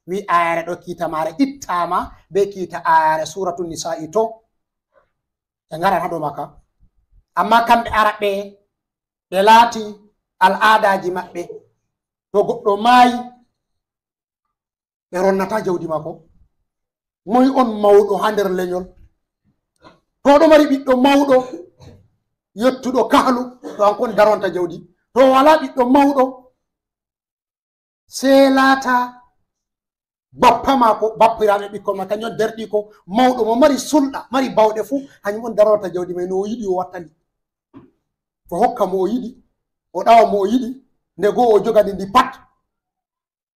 wi ayare ɗo kiita maare ittaama be kiita ayare Suratu Nisa'i to. Ɓe ngaran haa dow maaka. Amma kamɓe Araɓɓe, ɓe laati al'aadaaji maɓɓe. To goɗɗo maayi, ɓe ronnata jawdi maako. Moy on mawɗo haa nder lenyol? To ɗo mari ɓiɗɗo mawɗo, yottuɗo kahlu, to an kon daronta jawdi. To walaa ɓiɗɗo mawɗo, sey laata bappa maako, bappiraaɓe ɓikkon ma, kanjum on derɗiiko mawɗo mo mari sulɗa, mari bawɗe fuu, hanyum on daronta jawdi may no o yiɗi o wattani. O hokka mo o yiɗi, o ɗawa mo o yiɗi, nde goo o jogani ndi pat.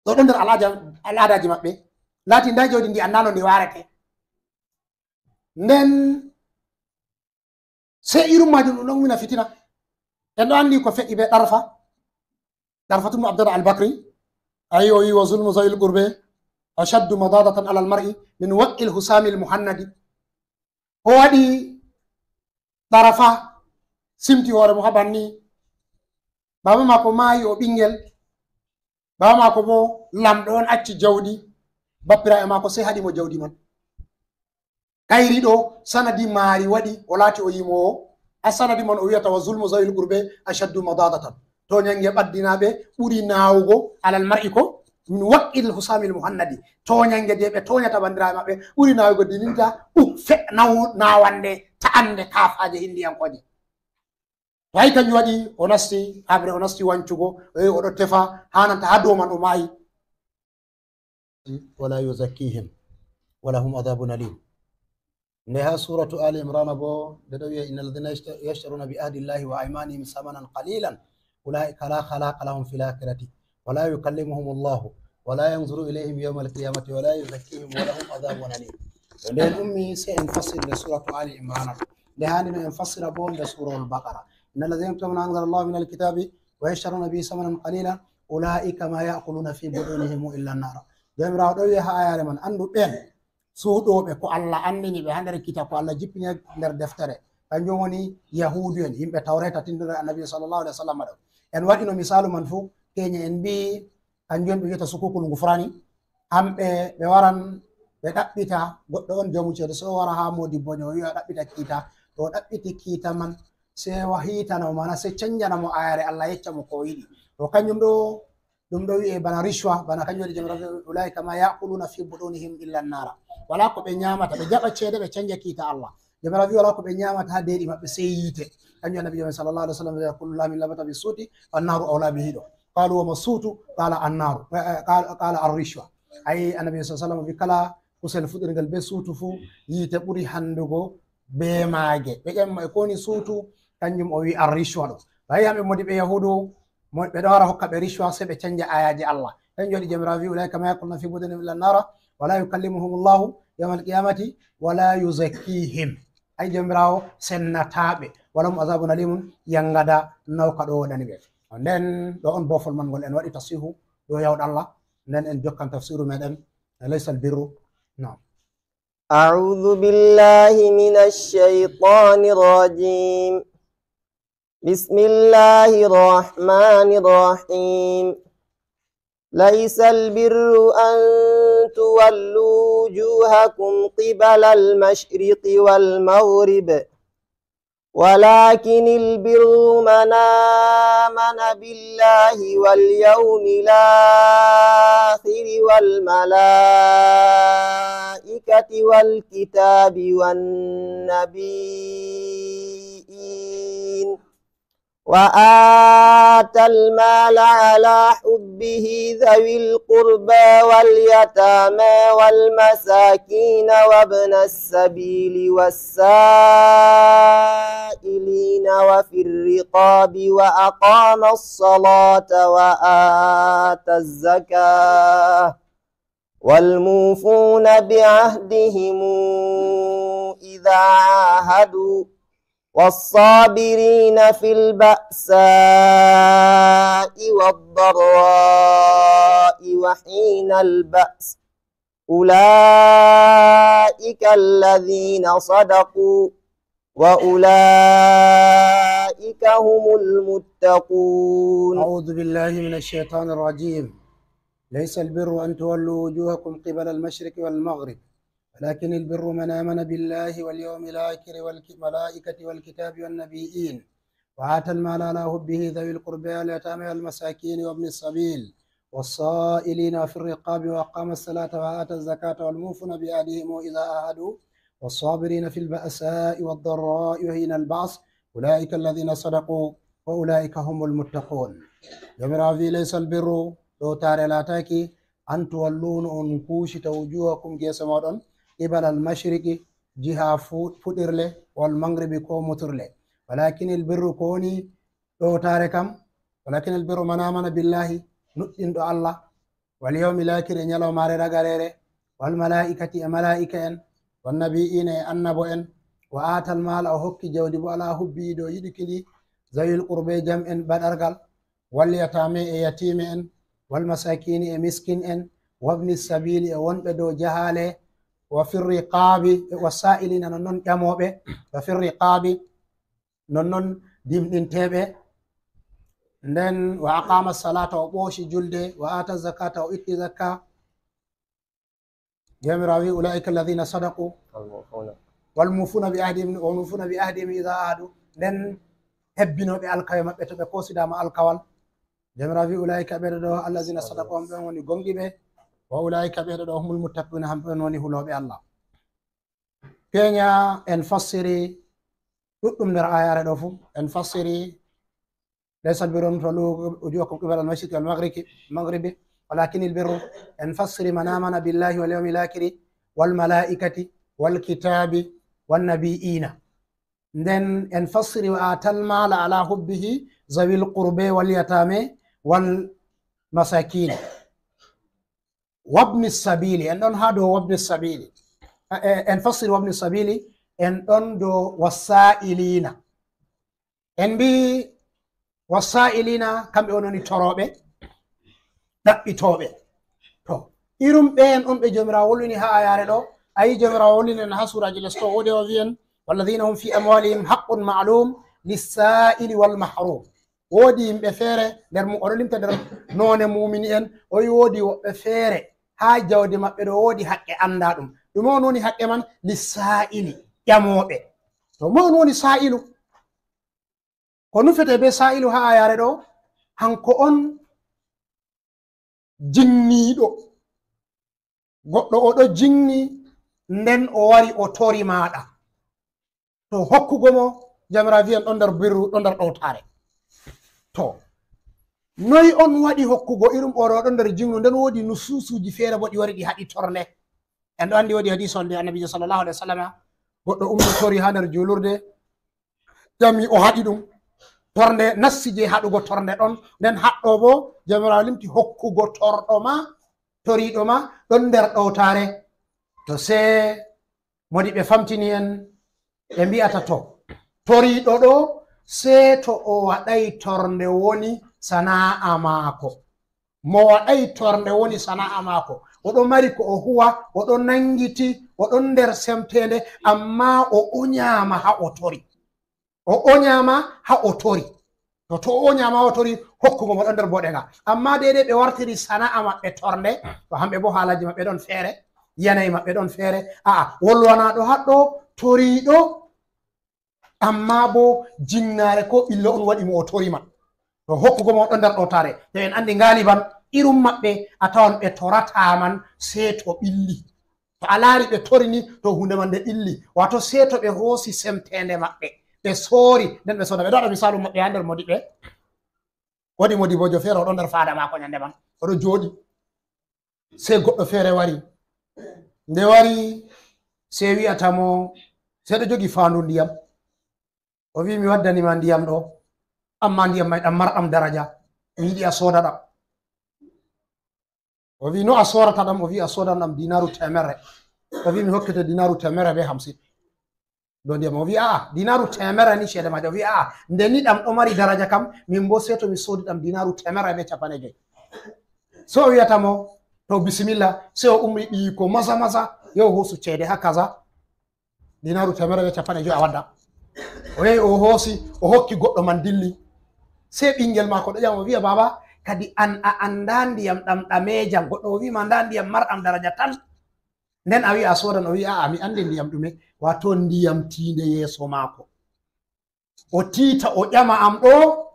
Ɗo ɗon nder al'aada-, al'aadaaji maɓɓe. Laati ndaa jawdi ndi anndaa no ndi waarete. Nden sey irum maajum ɗum ɗon wina fitina. En ɗo anndi ko fe'i bee Ɗarfa. Ɗarfa tun mo Abdallah Al-Bakri. Ayi o wi: "Wa zulmu zawil qurbe ashaddu madadatan alal mar'i min waq'il husamil muhannadi." Ko waɗi Ɗarfa simti hoore mo haa banni. Baaba maako maayi o ɓiŋngel. Baaba maako boo lamɗo on acci jawdi. Bappiraaɓe maako sey haɗi mo jawdi man. Kayri ɗo sanadi maari waɗi o laati o yimoowo. A sanadi man o wi'ata: "Wa zulmu zawil qurbe ashaddu madadatan." Tooɲange ɓaddinaaɓe ɓuri naawugo alal mar'i ko min waq'il husamil muhannadi. Tooɲange je ɓe tooɲata banndiraaɓe maɓɓe ɓuri naawugo dininta uk fe naw-, naawande ta'ande kaafaaje hindiyankooje. To hay kanjum waɗi o nasti haɓre, o nasti wancugo, o yehi o ɗo tefa haa nanta haa dow man o maayi. Wala yuzakkihim wala hum adhabun alim. Nde haa suratu Ali Imran bo, nde ɗo wi'a: "Innal ladhina yashta-, yashtaruna bi ahdillahi wa aymanihim samanan qalilan, ulaika la khalaqa lahum fil akhirati, wala yukallimuhumullahu, wala yanzuru ilayhim yawmal qiyamati, wala yuzakkihim, wala hum adhabun alim." To nden ummi, sey en fassir nde suratu Ali Imran. Nde haandi no en fassira bo nde surahul Baqara. "Innal ladhina yaktumuna ma anzalallahu minal kitabi wa yashtaruna bihi samanan qalilan, ulaika ma ya'kuluna fi butunihim illa an-nara." Jawmiraawo ɗo wi'a haa ayaare man, anndu ɓen suuɗooɓe ko Allah anndini ɓe haa nder kiita, ko Allah jippini nder deftere. Kanjum woni Yahuudu'en, yimɓe Tawreeta tindunoo Annabi sallallahu alaihi wasallam ɗo. En waɗino misaalu man fuu, keenya en mbi'i, kanjum ɓe wi'ata sukukul ngufraani. Hamɓe ɓe waran, ɓe ɗaɓɓita goɗɗo on joomu ceede, sey o wara haa moodibbo on, o wi'a o ɗaɓɓita kiita. To o ɗaɓɓiti kiita man, sey wa hiitana mo, maana sey cenjana mo ayaare Allah, yecca mo ko o yiɗi. To kanjum ɗo, ɗum ɗo wi'e bana rishwa, bana kanjum waɗi Jawmiraawo, "Ulaika ma ya'kuluna fi butunihim illa an-nara." Walaa ko ɓe nyaamata, ɓe jaɓa ceede, ɓe canja kiita Allah. Jawmiraawo wi'i walaa ko ɓe nyaamata haa deeɗi maɓɓe sey yiite. Kanjum Annabi Jawmiraawo sallallahu alaihi wasallam wi'i: "Kullu lahmin nabata bis-suhti fan-naru awla bihi" ɗo. Qalu: "Wa ma suhtu?" Qala: "An-naru." Eh, eh, qala, qala: "Ar-rishwa." Ay, Annabi sallallahu alaihi wasallam wi'i kala kusel fuɗirngel bee suutu fuu, yiite ɓuri handugo bee maage. Ɓe ƴami mo e ko woni suutu, kanjum o wi'i ar-rishwa ɗo. Ay, hamɓe moodibbo Yahuudu, mo-, ɓe ɗo wara hokka ɓe rishwa, sey ɓe canja ayaaje Allah. Kanjum waɗi Jawmiraawo wi'i: "Ulaika ma ya'kuluna fi butunihim illa an-nara, wa la yukallimuhumullahu yawmal qiyamati, wa la yuzakkihim." Ay, Jawmiraawo sennataa ɓe. "Wa lahum adhabun alimun," yangada nawka ɗo wonani ɓe. Nden ɗo on boofol man ngol en waɗi tasihu ɗo yawɗa Allah. Nden en jokkan tafsiru meɗen. Laysa al-birru. Naam. أعوذ بالله من الشيطان الرجيم. بسم الله الرحمن الرحيم. ليس البر أن تولوا وجوهكم قبل المشرق والمغرب، ولكن البر من آمن بالله واليوم الآخر والملائكة والكتاب والنبيين، وآتى المال على حبه ذوي القربى واليتامى والمساكين وابن السبيل والسائلين وفي الرقاب وأقام الصلاة وآتى الزكاة، والموفون بعهدهم إذا عاهدوا، والصابرين في البأساء والضراء وحين البأس، أولئك الذين صدقوا، وأولئك هم المتقون. أعوذ بالله من الشيطان الرجيم. ليس البر أن تولوا وجوهكم قبل المشرق والمغرب، ولكن البر من آمن بالله واليوم الآخر والملائكة والكتاب والنبيين، وآتى المال على حبه ذوي القربى واليتامى والمساكين وابن السبيل والسائلين وفي الرقاب وأقام الصلاة وآتى الزكاة والموفون بعهدهم إذا عاهدوا والصابرين في البأساء والضراء وحين البأس أولئك الذين صدقوا وأولئك هم المتقون. Jawmiraawo wi'i, "Laysal birru, ɗowtaare laataaki, an tuwalluuna on kuucita wujuuhakum geese mooɗon, qibalal mashriqi, jiha fu-, fuɗirle, wal mangribi ko muturle. Walakinil birru ko woni ɗowtaare kam, walakinil birru man amana billahi, nuɗɗinɗo Allah, wal yawmil akhiri e ñalawmaare ragareere, wal malaa'ikati e malaa'ika en, wan nabiyiina e annabo en, wa aatal maala o hokki jawdi bo ala hubbi dow yiɗuki ndi, zawil qurbe jam en baɗargal, wal yataame e yatiime en, wal masakiini e miskin en, wabni sabiili e wonɓe dow jahaale, wa fir riqaabi e wa saa'iliina non non ƴamooɓe, wa fir riqaabi non non dimɗinteeɓe. Nden wa aqama salata o ɓooci julde, wa ata zakata o itti zakka. Jawmiraawo wi'i, "Ulaa'ika alladhina sadaqu." Wal mufuna bi ahdihim, wal mufuna bi ahdihim idha ahadu. Nden hebbinooɓe alkawe maɓɓe to ɓe koosidaama alkawal. Jawmiraawo wi'i, "Ulaa'ika ɓeɗo ɗo, alladhina sadaqu, on ɓen woni gonɗiɓe. Wa ulaa'ika ɓeɗo ɗo, humul muttaquna, hamɓe on woni hulooɓe Allah." Kenya en fassiri ɗuɗɗum nder ayaare ɗo fu. En fassiri, "Laysal birru an tuwallu wujuhakum qibala al-mashriqi wal maghribi, maghribi, walakinil birru." En fassiri, "Man amana billahi wal yawmil akhiri wal malaikati wal kitabi wan nabiyina." Nden en fassiri, "Wa atal mala ala hubbihi zawil qurbe wal yatame wal masakin." Wabni sabili, en ɗon haa dow wabni sabili. Eh, eh, en fassiri wabni sabili, en ɗon dow wasa'ilina. En mbi wasa'ilina, kamɓe on woni torooɓe, ɗaɓɓitooɓe. To, irum ɓeen on ɓe Joomiraawo wolwini haa ayaare ɗo, a yi Joomiraawo wolwini en haa suuraaji les to, woodi o wi'i en, "Walladhina hum fi amwalihim haqqun ma'lum lis-sa'ili wal mahrum." Woodi yimɓe feere nder mu-, oɗo limta nder noone muumini en, o wi woodi woɓɓe feere haa jawdi maɓɓe ɗo woodi haqqe anndaa ɗum. Ɗume on woni haqqe man? Lis-sa'ili, ƴamooɓe. To, mo on woni sa'ilu? Ko nufete bee sa'ilu haa ayaare ɗo? Hanko on jinniiɗo. Goɗɗo o ɗo jinni, nden o wari o tori maaɗa. To, hokkugo mo, Joomiraawo wi'i en ɗon nder birru, ɗon nder ɗowtaare. To, noy on waɗi hokkugo irum o ɗo, ɗon nder jinnu, nden woodi nusuusuuji feere bo ɗi wari ɗi haɗi tornde. En ɗo anndi woodi hadiis on nde Annabiijo sallallahu alaihi wasallama, goɗɗo ummi tori haa nder juulurde, ƴami o haɗi ɗum. Tornde nassi je haɗugo tornde ɗon, nden haɗɗo bo Joomiraawo limti hokkugo torɗo ma, toriiɗo ma ɗon nder ɗowtaare. To sey modi ɓe famtini en, ɓe mbi'ata to, toriiɗo ɗo, sey to o waɗay tornde woni sana'a maako. Mo waɗay tornde woni sana'a maako. O ɗo mari ko o huwa, o ɗo nangiti, o ɗon nder semteende, ammaa o oñaama haa o tori. O oñaama haa o tori. To, to o oñaama haa o tori, hokkugo mo ɗon nder boɗeŋga. Ammaa deydey ɓe wartiri sana'a maɓɓe tornde, to hamɓe boo haalaaji maɓɓe ɗon feere, yanayi maɓɓe ɗon feere. A'a, wolwanaaɗo haɗɗo, toriiɗo, ammaa boo jinnaare koo ɓillo on waɗi mo o tori ma. To hokkugo mo ɗon nder ɗowtaare. To en anndi ngaaliban, irum maɓɓe a tawan ɓe torataa man sey to ɓilli. To a laari ɓe tori ni, to huunde man nde ɓilli. Waato sey to ɓe hoosi semteende maɓɓe, ɓe soori, nden ɓe sooda. Ɓe ɗo waɗa misaalu maɓɓe haa nder modiɓɓe. Woodi modibbojo feere, o ɗon nder faada maako nyande man. O ɗo jooɗi. Sey goɗɗo feere wari. Nde wari, sey wi'ata mo, sey ɗo jogi faandu ndiyam. O wi'i, "Mi waddani ma ndiyam ɗo, ammaa ndiyam may ɗam marɗam daraja. Mi yiɗi a sooda ɗam." O wi'i, "No a soorata ɗam?" O wi'i, "A soodan ɗam dinaaru teemerre." O wi'i, "Mi hokkete dinaaru teemerre bee hamsin." Ɗo ndiyam, o wi'i, "A'a, dinaaru teemerre ni ceede maaje." O wi'i, "A'a, nde ni ɗam ɗo mari daraja kam, min boo sey to mi soodi ɗam dinaaru teemerre bee cappanɗe jowi." So o wi'ata mo, "To, bisimilla." Sey o umri ɓiyiiko maza maza, yo o hoosu ceede haa kaza. Dinaaru teemerre bee cappanɗe jowi a wadda. O yehi, o hoosi, o hokki goɗɗo man dilli. Sey ɓiŋngel maako ɗo ƴama, o wi'a, "Baaba, kadi an a anndaa ndiyam ɗam ɗameejam." Goɗɗo o wi'i ma, "Ndaa ndiyam marɗam daraja tan. Nden a wi'a a soodan." O wi'i, "A'a, mi anndi ndiyam ɗume." Waato ndiyam tiinde yeeso maako. o tiita, o ƴama am ɗo,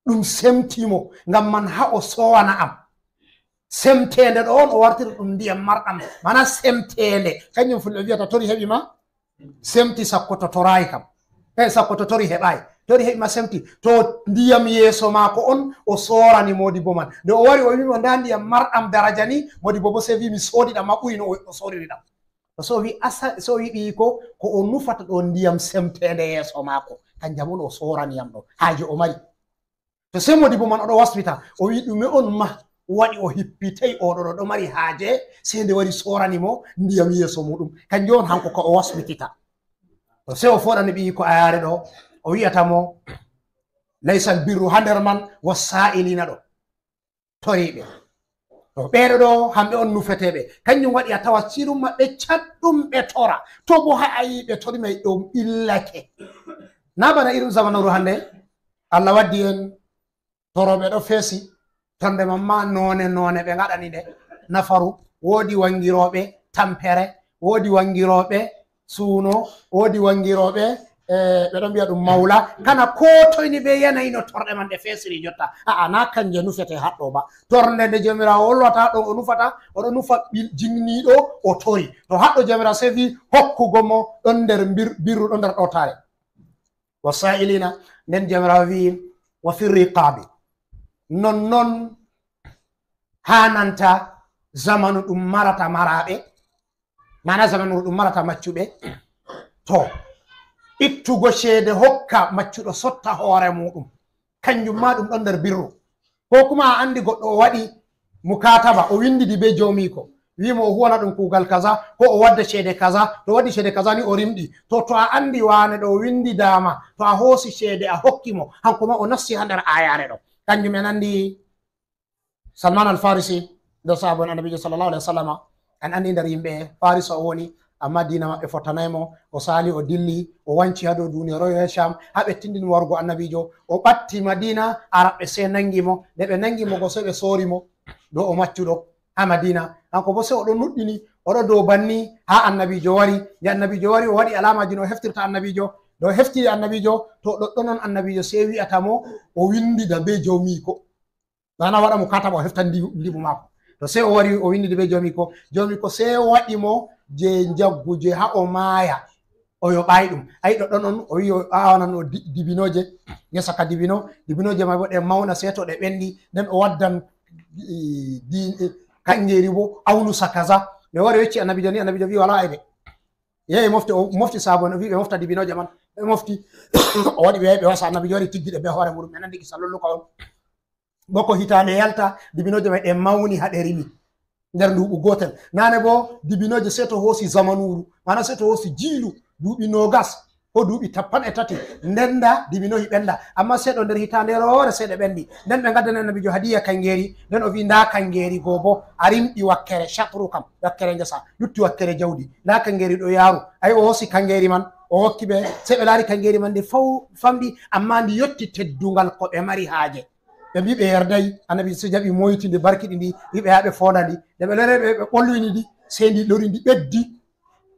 ɗum semti mo, ngam man ha o sowana am. Semteende ɗo on o wartiri ɗum ndiyam marɗam, mana semteende. Kanjum fulɓe wiyata tori heɓi ma, semti sakko to torayi kam. E sakko to tori heɓayi, tori heɓi ma semti. To ndiyam yeeso maako on o sorani modibbo man. Nde o wari o wi mo nda ndiyam marɗam daraja ni, modibbo bo sei wi mi sodi ɗam ma ɓuri no o soriri ɗam. To so wi asa, so wi ɓiyi ko, ko o nufata ɗo ndiyam semteende yeeso maako. Kanjam on o sorani yam ɗo. Haaje o mari. To sei modibbo man oɗo wasfita, o wi ɗume on ma waɗi o hippitay oɗo ɗo, ɗo mari haaje, sei nde wari sorani mo ndiyam yeeso muɗum. Kanjum on hanko ko o wasfitita. To sei o foɗani ɓiyi ko ayare ɗo, o wi'ata mo, "Laysal birru," ha nder man, "was sa'ilina" ɗo. Toriiɓe. To ɓeeɗo ɗo, hamɓe on nufeteeɓe. Kanjum waɗi a tawa cirum maɓɓe caɗɗum ɓe tora. To bo ha a yi ɓe tori may ɗum ɓillake. Na bana irum zamanuru hande, Allah waddi en torooɓe ɗo feesi, torde man ma noone noone ɓe ngaɗani ɗe. Nafaru, woodi wangirooɓe tampere, woodi wangirooɓe suuno, woodi wangirooɓe, e, ɓe ɗon mbiya ɗum mawla. Kana ko toyni be yanayi no torɗe man ɗe feesiri jotta. A'a, na kanje nufete haɗɗo ba. Tornde nde Jawmiraawo wolwata ɗon o nufata, o ɗo nufa ɓil-, jinniiɗo o tori. To haɗɗo Jawmiraawo sefi hokkugo mo ɗon nder bir-, birru, ɗon nder ɗowtaare. Wa sa'ilina, nden Jawmiraawo wi'i, "Wa fir riqabi." Non non hananta zamanu ɗum marata maraaɓe, mana zamanu ɗum marata maccuɓe. To, ittugo ceede hokka maccuɗo sotta hoore muɗum, kanjum ma ɗum ɗon nder birru. Ko kuma a andi goɗɗo o waɗi mukataba, o windidi be jawmiiko, wi mo o huwana ɗum kuugal kaza, ko o wadda ceede kaza, to waɗi ceede kaza ni o rimɗi. To, to a andi wane ɗo o windidama, to a hoosi ceede a hokki mo, hanko ma o nasti ha nder ayare ɗo. Kanjum en andi Salman al Farisi, nder sahabon Annabiijo sallallahu alaihi wasallama, en andi nder yimɓe Farisa o woni, amma diina maɓɓe fottanay mo, o sali, o dilli, o wanci ha dow duniya, o yahi Sham, ha ɓe tindini warugo Annabiijo, o ɓatti Madina, Araɓɓe sei nangi mo, nde ɓe nangi mo go sei ɓe sori mo, dow o maccuɗo ha Madina. Hanko bo sei o ɗo nuɗɗini, o ɗo dow banni ha Annabiijo wari, nde Annabiijo wari, o waɗi alamaji no o heftirta Annabiijo, nde o heftiri Annabiijo, to ɗoɗɗon on Annabiijo sei wi'ata mo, o windida be jawmiiko. Mana waɗa mo kataba o heftan ndi-, ndiɓu maako. To sei o wari o windidi be jawmiiko, jawmiiko sei waɗi mo je njaggu je ha o maaya, o yoɓayi ɗum. Ayi ɗoɗɗon on, o wi o awanan o di-, dibinooje, ngesa ka dibino, dibinooje mai bo ɗe mauna sei to ɗe ɓendi, nden o waddan i, di, i, kangeeri bo, aunusa kaza. Ɓe wari o yecci Annabiijo ni, Annabiijo wi wala aybe. Yehi mofti, o mofti sahabon, o wi ɓe mofta dibinooje man. Ɓe mofti, o waɗi ɓe yahi ɓe wasa, Annabiijo wari tiggi ɗe be hoore muɗum. En andi kisa lolluka on. Bako hitaande yalta, dibinooje mai ɗe mauni ha ɗe rimi nder nduuɓu gootel. Nane bo, dibinooje sei to hoosi zamanuuru, mana sei to hoosi jiilu, duuɓi noogas ko duuɓi cappanɗe tati, nden nda dibinooji ɓenda. Amma sei ɗo nder hitaande woore sei ɗe ɓendi. Nden ɓe ngaddani Annabiijo hadiya kangeeri, nden o vi nda kangeeri go bo, a rimɗi wakkere, shatru kam, wakkere ngesa, lutti wakkere jawdi. Nda kangeeri ɗo yaaru. Ayi o hoosi kangeeri man, o hokki ɓe, sei ɓe laari kangeeri man ndi faw-, famɗi, amma ndi yotti teddungal ko ɓe mari haaje. Ɓe mbi ɓe yerdayi, Annabi so jaɓi moyti ndi, barkiɗi ndi, wi ɓe yaa ɓe fonda ndi. Nde ɓe lori ɓe, ɓe ɓolwini ndi, sei ndi lori, ndi ɓeddi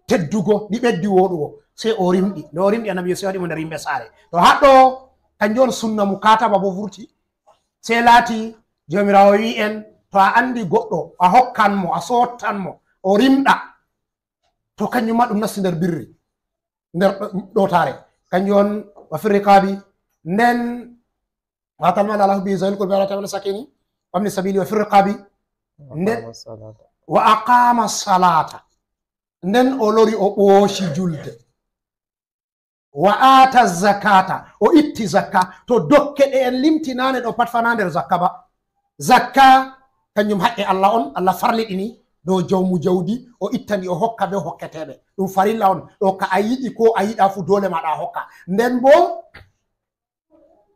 teddugo, ndi ɓeddi wooɗugo. Sei o rimɗi. Nde o rimɗi, Annabi sei waɗi mo nder yimɓe saare. To haɗɗo, kanjum on sunna mukataba bo vurti. Sei laati, Jawmiraawo wi en, to a andi goɗɗo, a hokkan mo, a sottan mo, o rimɗa. To kanjum ma ɗum nasti nder birri, nder ɗo-, ɗowtaare. Kanjum on, wa fir riqabi, nden, wa atal mala ala hubbi zawil qurbi wala tabala sakini, wa ibni sabili wa fir riqabi, nden, wa aqama salata. Nden o lori o ɓooci julde. Wa ata zakata, o itti zakka. To dokke ɗe en limti nane ɗo pat fa na nder zakka ba. Zakka, kanjum haqqe Allah on, Allah farliɗini dow jawmu jawdi, o ittani o hokka be hokketeɓe. Ɗum farilla on, ɗo ka a yiɗi ko a yiɗa fu dole maɗa a hokka. Nden bo,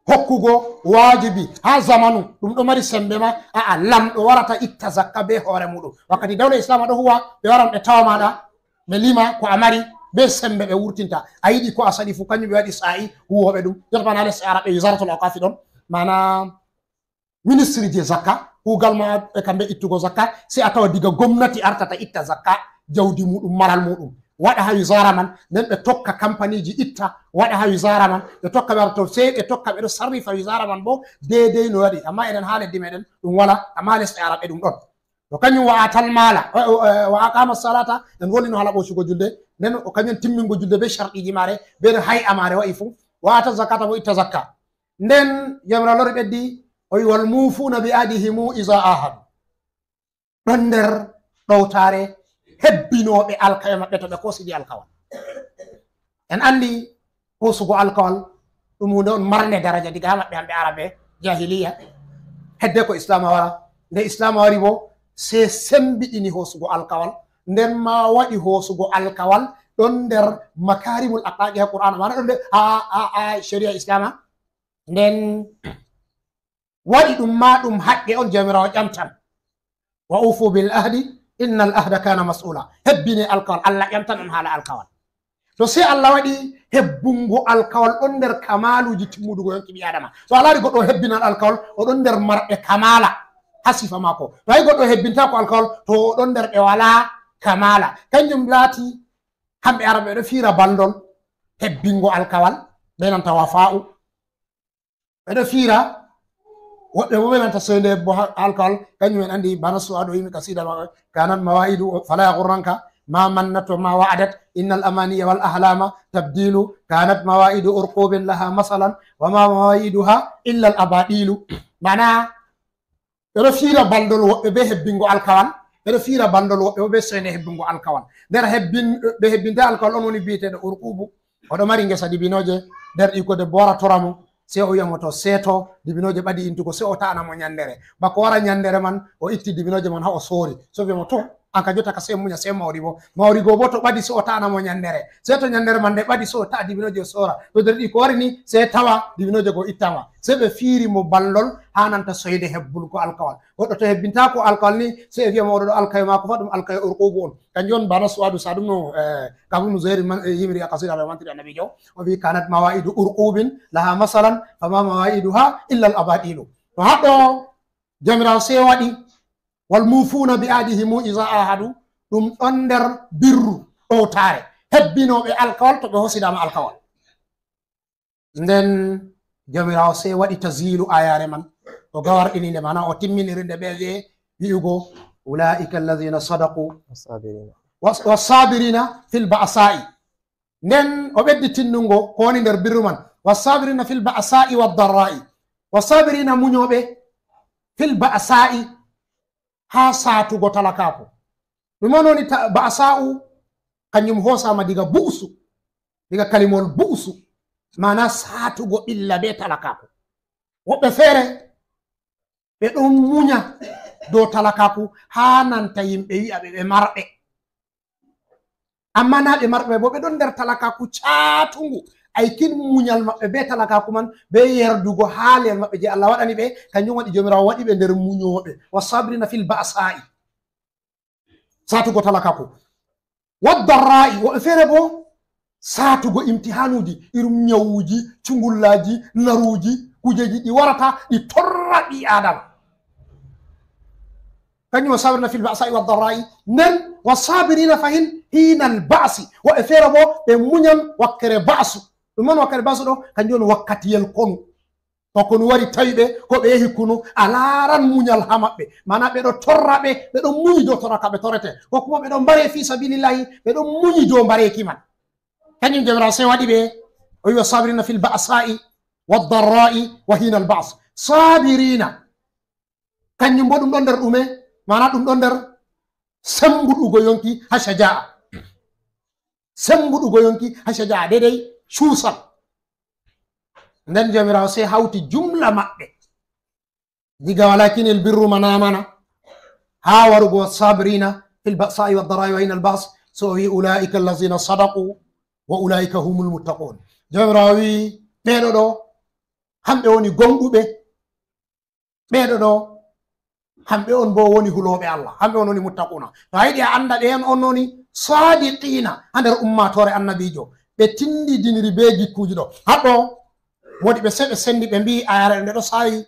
hokkugo waajibi ha zamanu ɗum ɗo mari sembe ma, a'a, lamɗo warata itta zakka be hoore muɗum. Wakkati dawla Islama ɗo huwa, ɓe waran ɓe tawa maɗa, ɓe lima ko a mari, be sembe ɓe wurtinta. A yiɗi ko a saɗi fu, kanjum ɓe waɗi sa'i huwoɓe ɗum. Jotta bana les Arab ɓe wizaratul awqafi ɗon, mana ministry je zakka, kugal ma e kamɓe ittugo zakka, sei a tawa diga gomnati artata itta zakka, jawdi muɗum, maral muɗum. waɗa ha wisaara man, nden ɓe tokka kampaniiji itta, waɗa ha wisaara man, ɓe tokka ɓe, to sey ɓe tokka ɓe ɗo sarrifa wisaara man bo deedey no waɗi. Amma eɗen haa leddi meɗen ɗum wala, amma lesɗe Arab e ɗum ɗon. To kañum wa atal mala, o, o, o, wa aqama salata, en wolino hala ɓoosugo julde, nden o kañum timmingo julde be sharɗiiji maare, be no hay'a maare wa'i fu, wa ata zakata bo itta zakka. Nden Jawmiraawo lori ɓeddi, o wi, "Wal mufuna bi ahdihimu iza ahadu." Ɗon nder ɗowtaare hebbinooɓe alkawal maɓɓe to ɓe koosidi alkawal. En anndi hoosugo alkawal ɗum huunde on marnde daraja diga haa maɓɓe hamɓe Arabe jahiliya. Hedde ko Islaama wara, nde Islaama wari bo, sey sembiɗini hoosugo alkawal. Nden ma waɗi hoosugo alkawal ɗon nder makarimul akhlaqi haa Qur'aana, maana ɗon nder haa, haa, haa shari'a Islaama. Nden waɗi ɗum ma ɗum haqqe on Jawmiraawo ƴamtan. "Wa ufu bil ahdi, innal ahda kana mas'ula." Hebbine alkawal, Allah ƴamtan on haala alkawal. To sey Allah waɗi hebbungo alkawal ɗon nder kamaluuji timmudugo yonki ɓii Adama. To a laari goɗɗo o hebbinan alkawal, o ɗon nder marɓe kamala haa sifa maako. To a yi goɗɗo o hebbintaako alkawal, to o ɗon nder ɓe walaa kamala. Kanjum laati hamɓe Arab ɓe ɗo fiira balndol hebbingo alkawal, ɓe nanta wafa'u. Ɓe ɗo fiira, woɓɓe bo ɓe nanta soynde bo ha-, alkawal, kanjum en anndi bana Su'adu yimi kasida maɓɓe, "Kanat mawa'idu fala yaghurranka ma mannat wa ma wa'adat, innal amaniya wal ahlama tabdilu, kanat mawa'idu urqubin laha masalan, wa ma mawa'iduha illa al abadilu." Mana, ɓe ɗo fiira balndol woɓɓe be hebbingo alkawal, ɓe ɗo fiira balndol woɓɓe bo be soynde hebbingo alkawal. Nder hebbin-, ɓe hebbinta alkawal on woni bi'eteeɗo urqubu. O ɗo mari ngesa dibinooje, nder ɓiɗɗo debbo wara tora mo, sey o wi'a mo to seeto dibinooje ɓadi intugo, sey o ta'ana mo nyandere. Bako wara nyandere man, o itti dibinooje man haa o soori. Sey o wi'a mo, "To, an ka jotta ka sey munya, sey mawri bo." Mawri go bo to ɓadi, sey o ta'ana mo nyandere. Sey to nyandere man nde ɓadi, sey o ta'a dibinooje o soora. To nder ɓiɗɗo wari ni, sey tawa dibinooje go ittama. Sey ɓe fiiri mo balndol haa nanta soyde hebbulgo alkawal. Goɗɗo to hebbintaako alkawal ni, sey o wi'a mo o ɗo alkawal maako fa ɗum alkawal urqubu on. Kanjum on bana Su'adu Sa'd ibn, eh, Ka'b ibn Zuhair man, eh, yimri a kasida ɓe mantiri Annabiijo. O wi, "Kanat mawa'idu urqubin laha masalan, fama mawa'iduha illa al abadilu." To haɗo Jawmiraawo sey waɗi, "Wal mufuna bi ahdihimu iza ahadu", ɗum ɗon nder birru ɗowtaare. Hebbinooɓe alkawal to ɓe hosidama alkawal. Nden Jawmiraawo sey waɗi tazilu ayaare man. O gawarɗini nde, mana o timminiri nde be wi'e, wi'ugo, "Ula'ika allazina sadaqu." Wasabirina. Was-, wasabirina fil ba'sa'i. Nden o ɓeddi tinnungo ko woni nder birru man. "Wasabirina fil ba'sa'i wad darra'i." Wasabirina munyooɓe fil ba'sa'i haa saatugo talakaaku. Ɗum on woni ta-, ba'sa'u, kanjum hoosaama diga bu'su, diga kalimol bu'su, maana saatugo ɓilla be talakaaku. Woɓɓe feere, ɓe ɗon munya dow talakaaku haa nanta yimɓe wi'a ɓe, ɓe marɓe. Amma naa ɓe marɓe bo, ɓe ɗon nder talakaaku caatungu. Ay kin munyal maɓɓe be talakaaku man, be yerdugo haalel maɓɓe je Allah waɗani ɓe, kanjum waɗi Jawmiraawo waɗi ɓe nder munyooɓe. "Wasabirina fil ba'sa'i." Saatugo talakaaku. "Wad darra'i", woɓɓe feere bo, saatugo imtihanuuji, irum nyawuuji, cungullaaji, naruuji, kujeeji ɗi warata, ɗi torra ɓii Aadama. Kanjum "wasabirina fil ba'sa'i wad darra'i", nden "wasabirina" fahin hinal ba'si. Woɓɓe feere bo, ɓe munyan wakkere ba'su. Ɗum man wakkere ba'su ɗo, kanjum woni wakkatiyel konu. To konu wari tawi ɓe, ko ɓe yehi kunu, a laaran munyal haa maɓɓe. Maana ɓe ɗo torra ɓe, ɓe ɗo munyi dow torra ka ɓe torrete. Ko kuma ɓe ɗo mbare fi sabilillahi, ɓe ɗo munyi dow mbareeki man. Kanjum Jawmiraawo sey waɗi ɓe, o wi, "Wasabirina fil ba'sa'i wad darra'i wa hinal ba's." Sabirina. Kanjum bo ɗum ɗon nder ɗume? Maana ɗum ɗon nder sembuɗugo yonki haa shaja'a. Sembuɗugo yonki haa shaja'a, deydey cuusal. Nden Jawmiraawo sey hawti jumla maɓɓe. Diga "walakinil birru man amana" haa warugo "wasabirina fil ba'sa'i wad darra'i wa hinal ba's", so o wi, "Ula'ika allazina sadaqu wa ula'ika humul muttaqun." Jawmiraawo wi, "Ɓeeɗo ɗo, hamɓe woni gomɗuɓe. Ɓeeɗo ɗo, hamɓe on bo woni hulooɓe Allah, hamɓe on woni muttaquna." To a yiɗi a annda ɓe on, on woni sadiqina haa nder ummaatoore Annabiijo. Ɓe tindidiniri be gikkuuji ɗo. Haɗo woodi ɓe sey ɓe sendi ɓe mbi'i ayaare nde ɗo saawi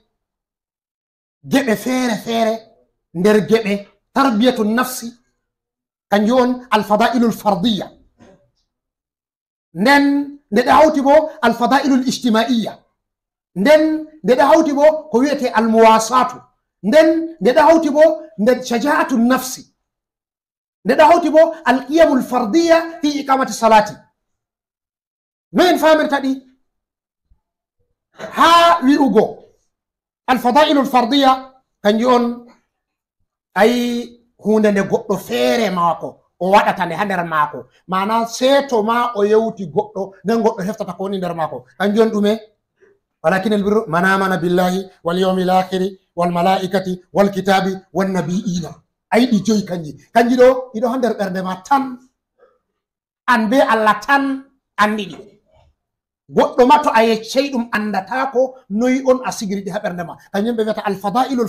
geɓe feere feere nder geɓe tarbiyatu nafsi, kanjum on al fada'ilul fardiyya. Nden nde ɗa hawti bo al fadailul ijtimaiya. Nden nde ɗa hawti bo ko wiyete al muwasatu. Nden nde ɗa hawti bo nden shajaatu nafsi. Nde ɗa hawti bo al qiyamul fardiya fi iqamati salati. No en famirta ɗi? Haa wi'ugo al fadailul fardiya, kanjum on ayi hunde nde goɗɗo feere maako o waɗata nde haa nder maako. Mana seeto ma o yewti goɗɗo, nden goɗɗo heftata ko woni nder maako. Kanjum on ɗume? Walakin al birru man amana billahi wal yawmil akhiri wal malaikati wal kitabi wan nabiyina. Ayi ɗi joyi kanji. Kanji ɗo, ɗi ɗo haa nder ɓernde ma tan. An be Allah tan anndi ɗi. Goɗɗo ma to a yeccay ɗum anndatako noy on a sigiri ɗi haa ɓernde ma. Kanjum ɓe wiyata al fadailul